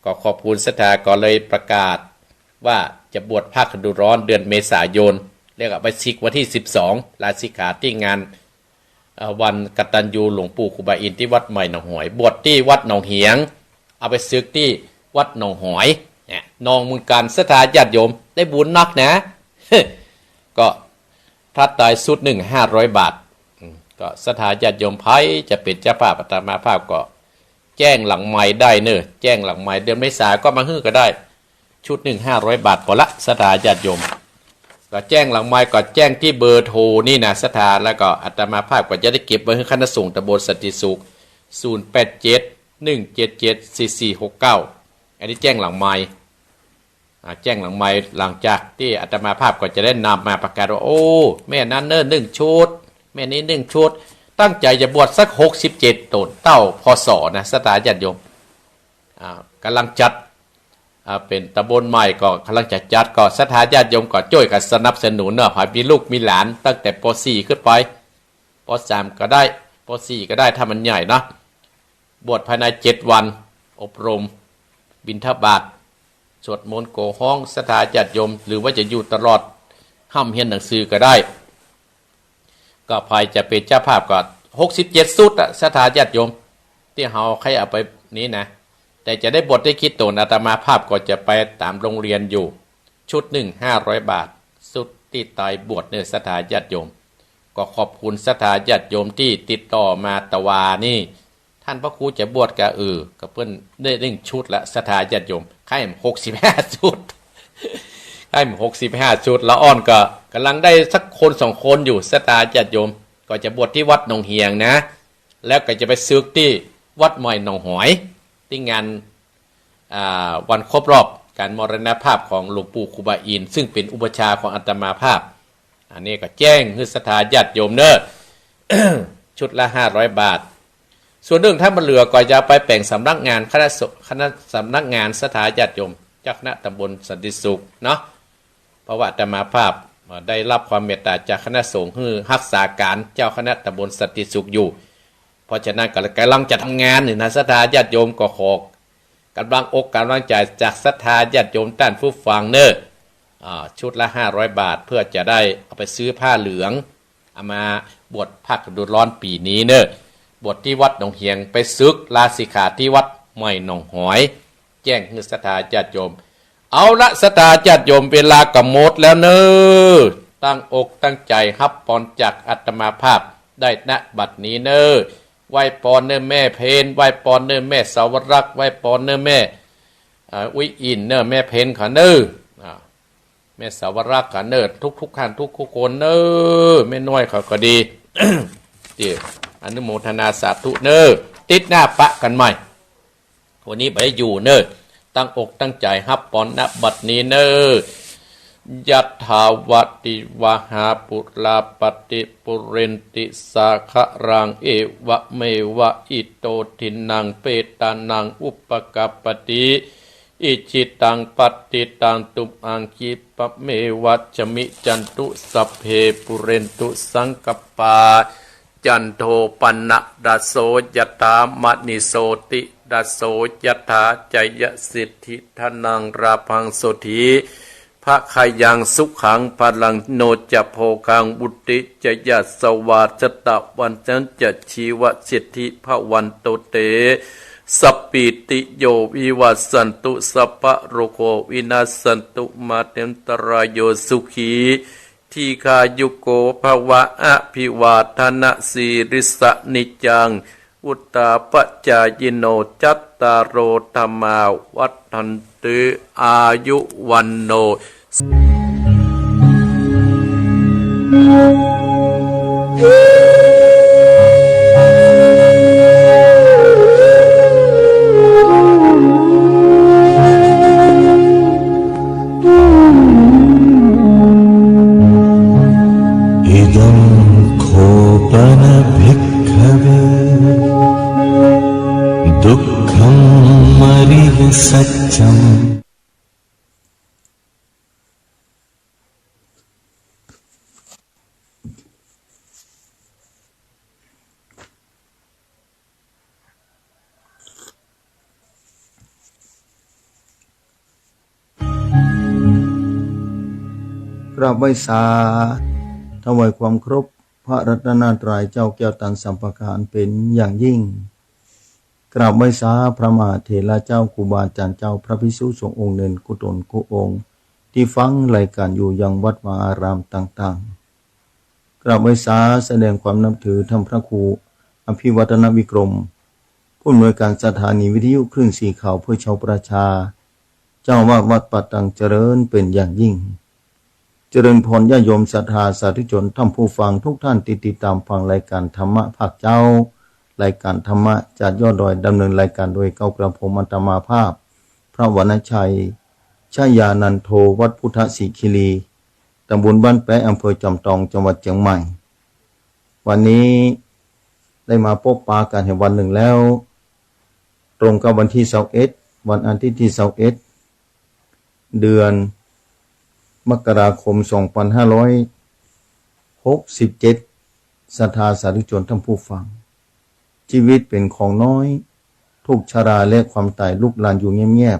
ก็ขอบคุณศรัทธา ก็เลยประกาศว่าจะบวชภาคฤดูร้อนเดือนเมษายน แล้วก็ไปสิกวันตี้สิบสอง ลาสิกขาตี้งาน เอ่อ วันกตัญญูหลวงปู่ครูบาอินทร์ตี้วัดใหม่หนองหอย บวชตี้วัดหนองเหียง เอาไปสิกตี้วัดหนองหอย เนี่ย น้องเมืองกัน ศรัทธาญาติโยม ได้บุญนักนะ ก็ ผ้าไตรชุดนึ่ง ห้าร้อยบาท อืม ก็ศรัทธาญาติโยมใผจะเป๋นเจ้าภาพ อาตมาภาพก็แจ้งหลังไมค์ได้เน่อ แจ้งหลังไมค์ เดือนเมษาก็มาหื้อก็ได้ ชุดนึ่ง ห้าร้อยบาท ปอละ ศรัทธาญาติโยม ก็แจ้งหลังไมค์ ก็แจ้งตี้เบอร์โทรนี่นะ ศรัทธา แล้วก็อาตมาภาพก็จะได้เก็บไว้หื้อคณะสงฆ์ตำบลสันติสุข ศูนย์แปดเจ็ด หนึ่งเจ็ดเจ็ด สี่สี่หกเก้า อันนี้แจ้งหลังไมค์ อ่า แจ้งหลังไมค์ หลังจากตี้อาตมาภาพก็จะได้นำมาประกาศว่า โอ้ แม่นั้นเน่อ นึ่งชุด แม่นี้นึ่งชุด ตั้งใจ๋จะบวชสักหกสิบเจ็ดต๋นเต้า พ.ศ. นะ ศรัทธาญาติโยม อ่า ก่ำลังจัด อ่า เป๋นต๋ำบลใหม่ก็ก่ำลังจะจัด ก็ศรัทธาญาติโยมก็จ้วยกั๋นสนับสนุนเนาะ ใผมีลูกมีหลานตั้งแต่ ป.สี่ ขึ้นไป ป.สาม ก็ได้ ป.สี่ ก็ได้ ถ้ามันใหญ่เนาะ บวชภายในเจ็ดวัน อบรม บิณฑบาต สวดมนต์โกฮ้อง ศรัทธาญาติโยม หรือว่าจะอยู่ตลอด ฮ่ำเฮียนหนังสือก็ได้ ก็ใผจะเป๋นเจ้าภาพก็ หกสิบเจ็ด ชุดอะ ศรัทธาญาติโยม ตี้เฮาใค่เอาไปนี้นะ แต่จะได้บวชได้กี่ต๋น อาตมาภาพก็จะไปต๋ามโฮงเฮียนอยู่ ชุดหนึ่ง ห้าร้อยบาท ชุดตี้ไตยบวชเน่อ ศรัทธาญาติโยม ก็ขอบคุณศรัทธาญาติโยมตี้ติดต่อมาตะวานี้ ต้านพระครูจะบวชก็ เออ ก็เปิ้นได้หนึ่งชุดละ ศรัทธาญาติโยม ใค่หกสิบห้าชุด ใค่หกสิบห้าชุด ละอ่อนก็ก่ำลังได้สักคนสองคนอยู่ ศรัทธาญาติโยม ก็จะบวชตี้วัดหนองเหียงนะ แล้วก็จะไปสึกตี้วัดใหม่หนองหอย ตี้งาน อ่า วันครบรอบก๋านมรณภาพของหลวงปู่ครูบาอินทร์ ซึ่งเป๋นอุปัชฌาย์ของอาตมาภาพ อันนี้ก็แจ้งหื้อศรัทธาญาติโยมเน่อ ชุดละห้าร้อยบาท ส่วนหนึ่งถ้ามันเหลือก็จะเอาไปแป๋งสำนักงานคณะสงฆ์ คณะสำนักงานศรัทธาญาติโยม เจ้าคณะตำบลสันติสุขเนาะ เพราะว่าอาตมาภาพได้รับความเมตตาจากคณะสงฆ์หื้อฮักษาก๋านเจ้าคณะตำบลสันติสุขอยู่ เพราะฉะนั้นก็ก่ำลังจะทำงานนี่นะ ศรัทธาญาติโยม ก็ขอ ก๋ำลังอกก๋ำลังใจ๋จากศรัทธาญาติโยมต้านผู้ฟังเน่อ อ่า ชุดละห้าร้อยบาท เพื่อจะได้เอาไปซื้อผ้าเหลือง เอามาบวชภาคฤดูร้อนปี๋นี้เน่อ บวชตี้วัดหนองเหียง ไปสึกลาสิกขาตี้วัดใหม่หนองหอย แจ้งหื้อศรัทธาญาติโยม เอาละ ศรัทธาญาติโยม เวลาก็หมดแล้วเน่อ ตั้งอกตั้งใจ๋ฮับปอนจากอาตมาภาพได้ ณ บัดนี้เน่อ ไหว้ปอนเน่อแม่เพ็ญ ไหว้ปอนเน่อแม่สาวรักษ์ ไหว้ปอนเน่อแม่ อ่า อุ๊ยอินเน่อ แม่เพ็ญเขาเน่อ อ่า แม่สาวรักษ์เขาเน่อ ทุกๆ ท่านทุกๆ คนเน่อ แม่น้อยเขาก็ดี ตี้อนุโมทนาสาธุเน่อ ติ๊ดหน้าปะกั๋นใหม่ วันนี้บ่ได้อยู่เน่อ ตั้งอกตั้งใจ๋ฮับปอน ณ บัดนี้เน่อ ยัตถา วาริวหา ปูรา ปะริปูเรนติ สาคะรัง เอวะเมวะ อิโต ทินนัง เปตานัง อุปะกัปปะติ อิจฉิตัง ปัตถิตัง ตุมหัง คิปะเมวะ สะมิชฌันตุ สัพเพ ปูเรนตุ สังกัปปา จันโท ปะนะระโส ยะถา มะณิโชติระโส ยะถา จายสิทธิ ธนัง ลาภัง โสธี ภะคะยัง สุขัง พะลัง โนจะโภคัง วุฑฒิ จะยะสวา ชะตะวัณชันจะ ชีวะสิทธิ ภะวันตุ เต สะปปีติโย วิวัชชันตุ สัพพะโรโค วินัชชันตุ มาเตนตะราโย สุขี ทีฆายุโกภะวะ อะภิวาทะนะสีลิสสะ นิจจัง วุฑฒาปะจายิโน จัตตาโร ธัมมา วัฑฒันติ อายุ วัณโณ इदं खो पन भिक्खवे दुक्खं अरियसच्चं। กราบไหว้สา ถวายความเคารพพระรัตนตรัยเจ้าแก้วตังสังฆาอันเป็นอย่างยิ่ง กราบไหว้สาพระมหาเถระเจ้า ครูบาอาจารย์เจ้า พระภิกษุสงฆ์องค์เณรกู้ต๋นกู้องค์ ตี้ฟังรายก๋านอยู่ยังวัดวาอารามต่างๆ กราบไหว้สาแสดงความนับถือท่านพระครูอภิวัฒนวิกรม ผู้อำนวยการสถานีวิทยุคลื่นสีขาวเพื่อชาวประชา เจ้าอาวาสวัดป่าตังเจริญเป็นอย่างยิ่ง เจริญพรญาติโยมศรัทธาสาธุชนท่านผู้ฟังทุกท่านตี้ติดต๋ามฟังรายก๋านธรรมะภาคเจ๊า รายก๋านธรรมะจากยอดดอย ดำเนินรายก๋านโดยเกล้ากระผมอาตมาภาพ พระวรรณชัย ชยานันโท วัดพุทธสิขิลี ตำบลบ้านแป๊ะ อำเภอจอมตอง จังหวัดเจียงใหม่ วันนี้ ได้มาปะกั๋นแหมวันนึ่งแล้ว ตรงกับวันตี้ซาวเอ็ด วันอาทิตย์ตี้ซาวเอ็ด เดือนมกราคม สองปันห้าร้อยหกสิบเจ็ด ศรัทธาสาธุชนท่านผู้ฟัง ชีวิตเป๋นของน้อย ทุกข์ชราและความต๋ายลุกลานอยู่เงียบ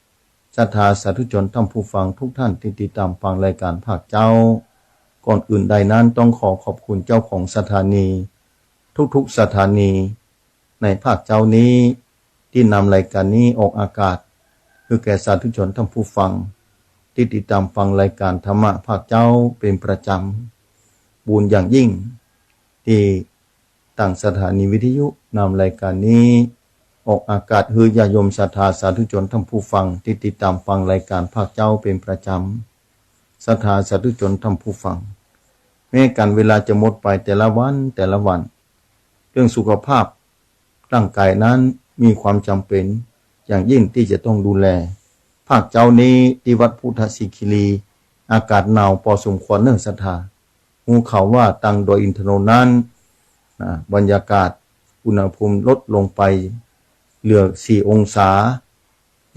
ๆ ศรัทธาสาธุชนท่านผู้ฟังทุกท่านตี้ติดต๋ามฟังรายก๋านภาคเจ๊า ก่อนอื่นใดนั้นต้องขอขอบคุณเจ้าของสถานี ทุกๆ สถานี ในภาคเจ๊านี้ ตี้นำรายก๋านนี้ออกอากาศ หื้อแก่สาธุชนท่านผู้ฟัง ตี้ติดต๋ามฟังรายก๋านธรรมะภาคเจ๊าเป๋นประจ๋ำ บุญอย่างยิ่ง ตี้ตางสถานีวิทยุนำรายก๋านนี้ออกอากาศ หื้อญาติโยมศรัทธาสาธุชนท่านผู้ฟัง ตี้ติดต๋ามฟังรายก๋านภาคเจ๊าเป๋นประจ๋ำ ศรัทธาสาธุชนท่านผู้ฟัง แม้กั๋นเวลาจะหมดไปแต่ละวันแต่ละวัน เรื่องสุขภาพร่างก๋ายนั้นมีความจ๋ำเป๋นอย่างยิ่งตี้จะต้องดูแล ภาคเจ๊านี้ตี้วัดพุทธสิขิลี อากาศหนาวปอสมควรเน่อศรัทธา ฮู้ข่าวว่าตางดอยอินทนนท์นั้น นะ บรรยากาศอุณหภูมิลดลงไปเหลือสี่องศา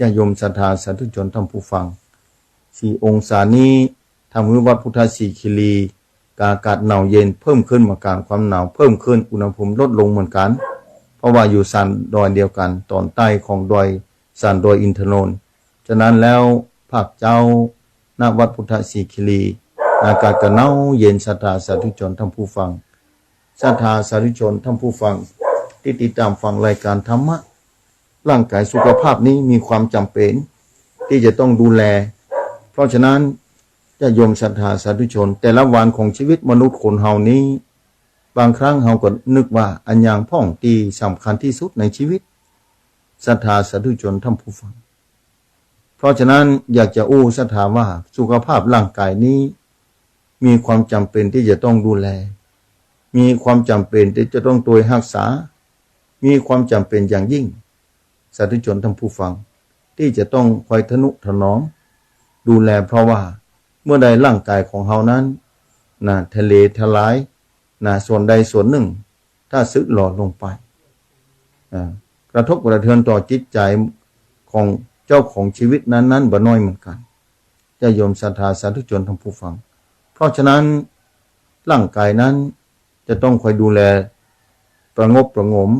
ญาติโยมศรัทธาสาธุชนท่านผู้ฟัง สี่องศานี้ ทำหื้อวัดพุทธสิขิลี อากาศหนาวเย็นเพิ่มขึ้นเหมือนกั๋น ความหนาวเพิ่มขึ้น อุณหภูมิลดลงเหมือนกั๋น เพราะว่าอยู่สันดอยเดียวกั๋น ต๋อนใต้ของดอย สันดอยอินทนนท์ ฉะนั้นแล้วภาคเจ๊า ณ วัดพุทธสิขิลี อากาศก็หนาวเย็น ศรัทธาสาธุชนท่านผู้ฟัง ศรัทธาสาธุชนท่านผู้ฟัง ตี้ติดต๋ามฟังรายก๋านธรรมะ ร่างก๋ายสุขภาพนี้มีความจ๋ำเป๋นตี้จะต้องดูแล เพราะฉะนั้นญาติโยมศรัทธาสาธุชน แต่ละวันของชีวิตมนุษย์คนเฮานี้ บางครั้งเฮาก็นึกว่าอันหยังพ่องตี้สำคัญตี้สุดในชีวิต ศรัทธาสาธุชนท่านผู้ฟัง เพราะฉะนั้นอยากจะอู้ศรัทธาว่าสุขภาพร่างก๋ายนี้ มีความจ๋ำเป๋นตี้จะต้องดูแล มีความจ๋ำเป๋นตี้จะต้องตวยฮักษา มีความจ๋ำเป๋นอย่างยิ่ง สาธุชนท่านผู้ฟัง ตี้จะต้องคอยทะนุถนอม ดูแล เพราะว่าเมื่อใดร่างก๋ายของเฮานั้น นะ ทะเลทลาย นะ ส่วนใดส่วนนึ่ง ถ้าสึกหรอลงไป อ่า กระทบกระเทือนต่อจิตใจ๋ของเจ้าของชีวิตนั้นๆ บ่น้อยเหมือนกั๋น ญาติโยมศรัทธาสาธุชนท่านผู้ฟัง เพราะฉะนั้นร่างก๋ายนั้นจะต้องคอยดูแล ประงบประหงม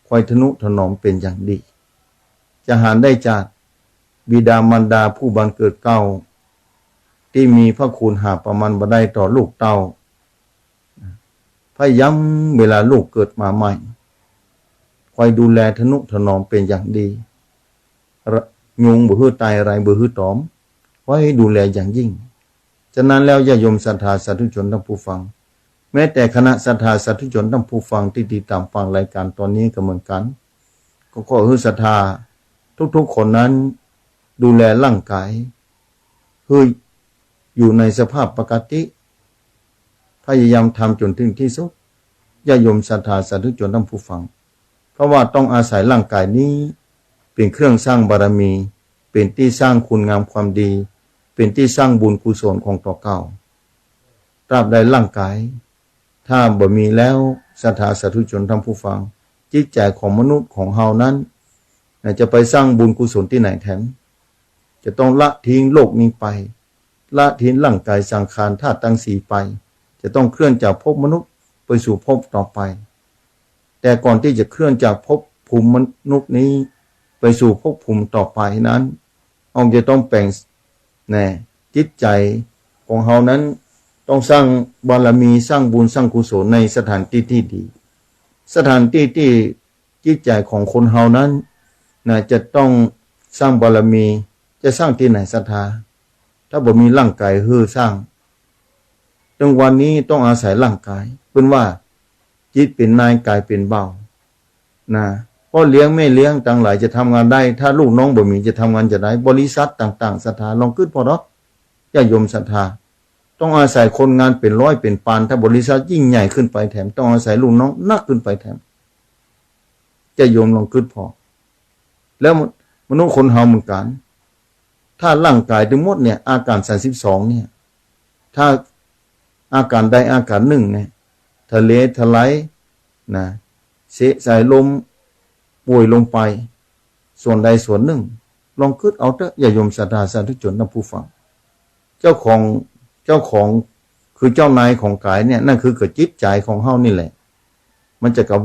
คอยทะนุถนอมเป๋นอย่างดี จะหาได้จากบิดามารดาผู้บังเกิดเกล้า ตี้มีพระคุณหาประมาณบ่ได้ต่อลูกเต้า พยายามเวลาลูกเกิดมาใหม่ คอยดูแลทะนุถนอมเป๋นอย่างดี ระ- ยุงบ่หื้อไต่ ไรบ่หื้อตอม คอยดูแลอย่างยิ่ง ฉะนั้นแล้วญาติโยมศรัทธาสาธุชนท่านผู้ฟัง แม้แต่คณะศรัทธาสาธุชนท่านผู้ฟังตี้ติดต๋ามฟังรายก๋านต๋อนนี้ก็เหมือนกั๋น ก็ขอหื้อศรัทธาทุกๆ คนนั้นดูแลร่างก๋าย หื้ออยู่ในสภาพปกติ พยายามทำจ๋นถึงตี้สุด ญาติโยมศรัทธาสาธุชนท่านผู้ฟัง เพราะว่าต้องอาศัยร่างก๋ายนี้เป๋นเครื่องสร้างบารมี เป๋นตี้สร้างคุณงามความดี เป๋นตี้สร้างบุญกุศลของตั๋วเก่า ตราบใดร่างก๋าย ถ้าบ่มีแล้ว ศรัทธาสาธุชนท่านผู้ฟัง จิตใจ๋ของมนุษย์ของเฮานั้น จะไปสร้างบุญกุศลตี้ไหนแถม จะต้องละทิ้งโลกนี้ไป ละทิ้งร่างก๋ายสังขารธาตุตังสี่ไป จะต้องเคลื่อนจากภพมนุษย์ไปสู่ภพต่อไป แต่ก่อนตี้จะเคลื่อนจากภพภูมิมนุษย์นี้ไปสู่ภพภูมิต่อไปนั้น เฮาจะต้องแป๋ง แน่ จิตใจ๋ของเฮานั้นต้องสร้างบารมี สร้างบุญ สร้างกุศลในสถานตี้ตี้ดี สถานตี้ตี้จิตใจ๋ของคนเฮานั้น นะ จะต้องสร้างบารมี จะสร้างตี้ไหนศรัทธา ถ้าบ่มีร่างก๋ายหื้อสร้าง ตึงวันนี้ต้องอาศัยร่างก๋าย เปิ้นว่า จิตเป๋นนาย ก๋ายเป๋นบ่าว นะ พ่อเลี้ยงแม่เลี้ยงตังหลายจะทำงานได้ ถ้าลูกน้องบ่มีจะทำงานจะได บริษัทต่างๆ ศรัทธาลองกึ๊ดผ่อเถาะ ญาติโยมศรัทธา ต้องอาศัยคนงานเป๋นร้อยเป๋นปาน ถ้าบริษัทยิ่งใหญ่ขึ้นไปแถม ต้องอาศัยลูกน้องนักขึ้นไปแถม ญาติโยมลองกึ๊ดผ่อ แล้วมนุษย์คนเฮาเหมือนกั๋น ถ้าร่างก๋ายตึงหมดเนี่ย อาก๋านสามสิบสองเนี่ย ถ้าอาก๋านใดอาก๋านนึ่งเนี่ย ทะเลทลาย นะ เสะสายลม ป่วยลงไป ส่วนใดส่วนนึ่ง ลองกึ๊ดเอาเต๊อะ ญาติโยมศรัทธาสาธุชนท่านผู้ฟัง เจ้าของ เจ้าของ คือเจ้านายของก๋ายเนี่ย นั่นคือกับจิตใจ๋ของเฮานี่แหละ มันจะกะ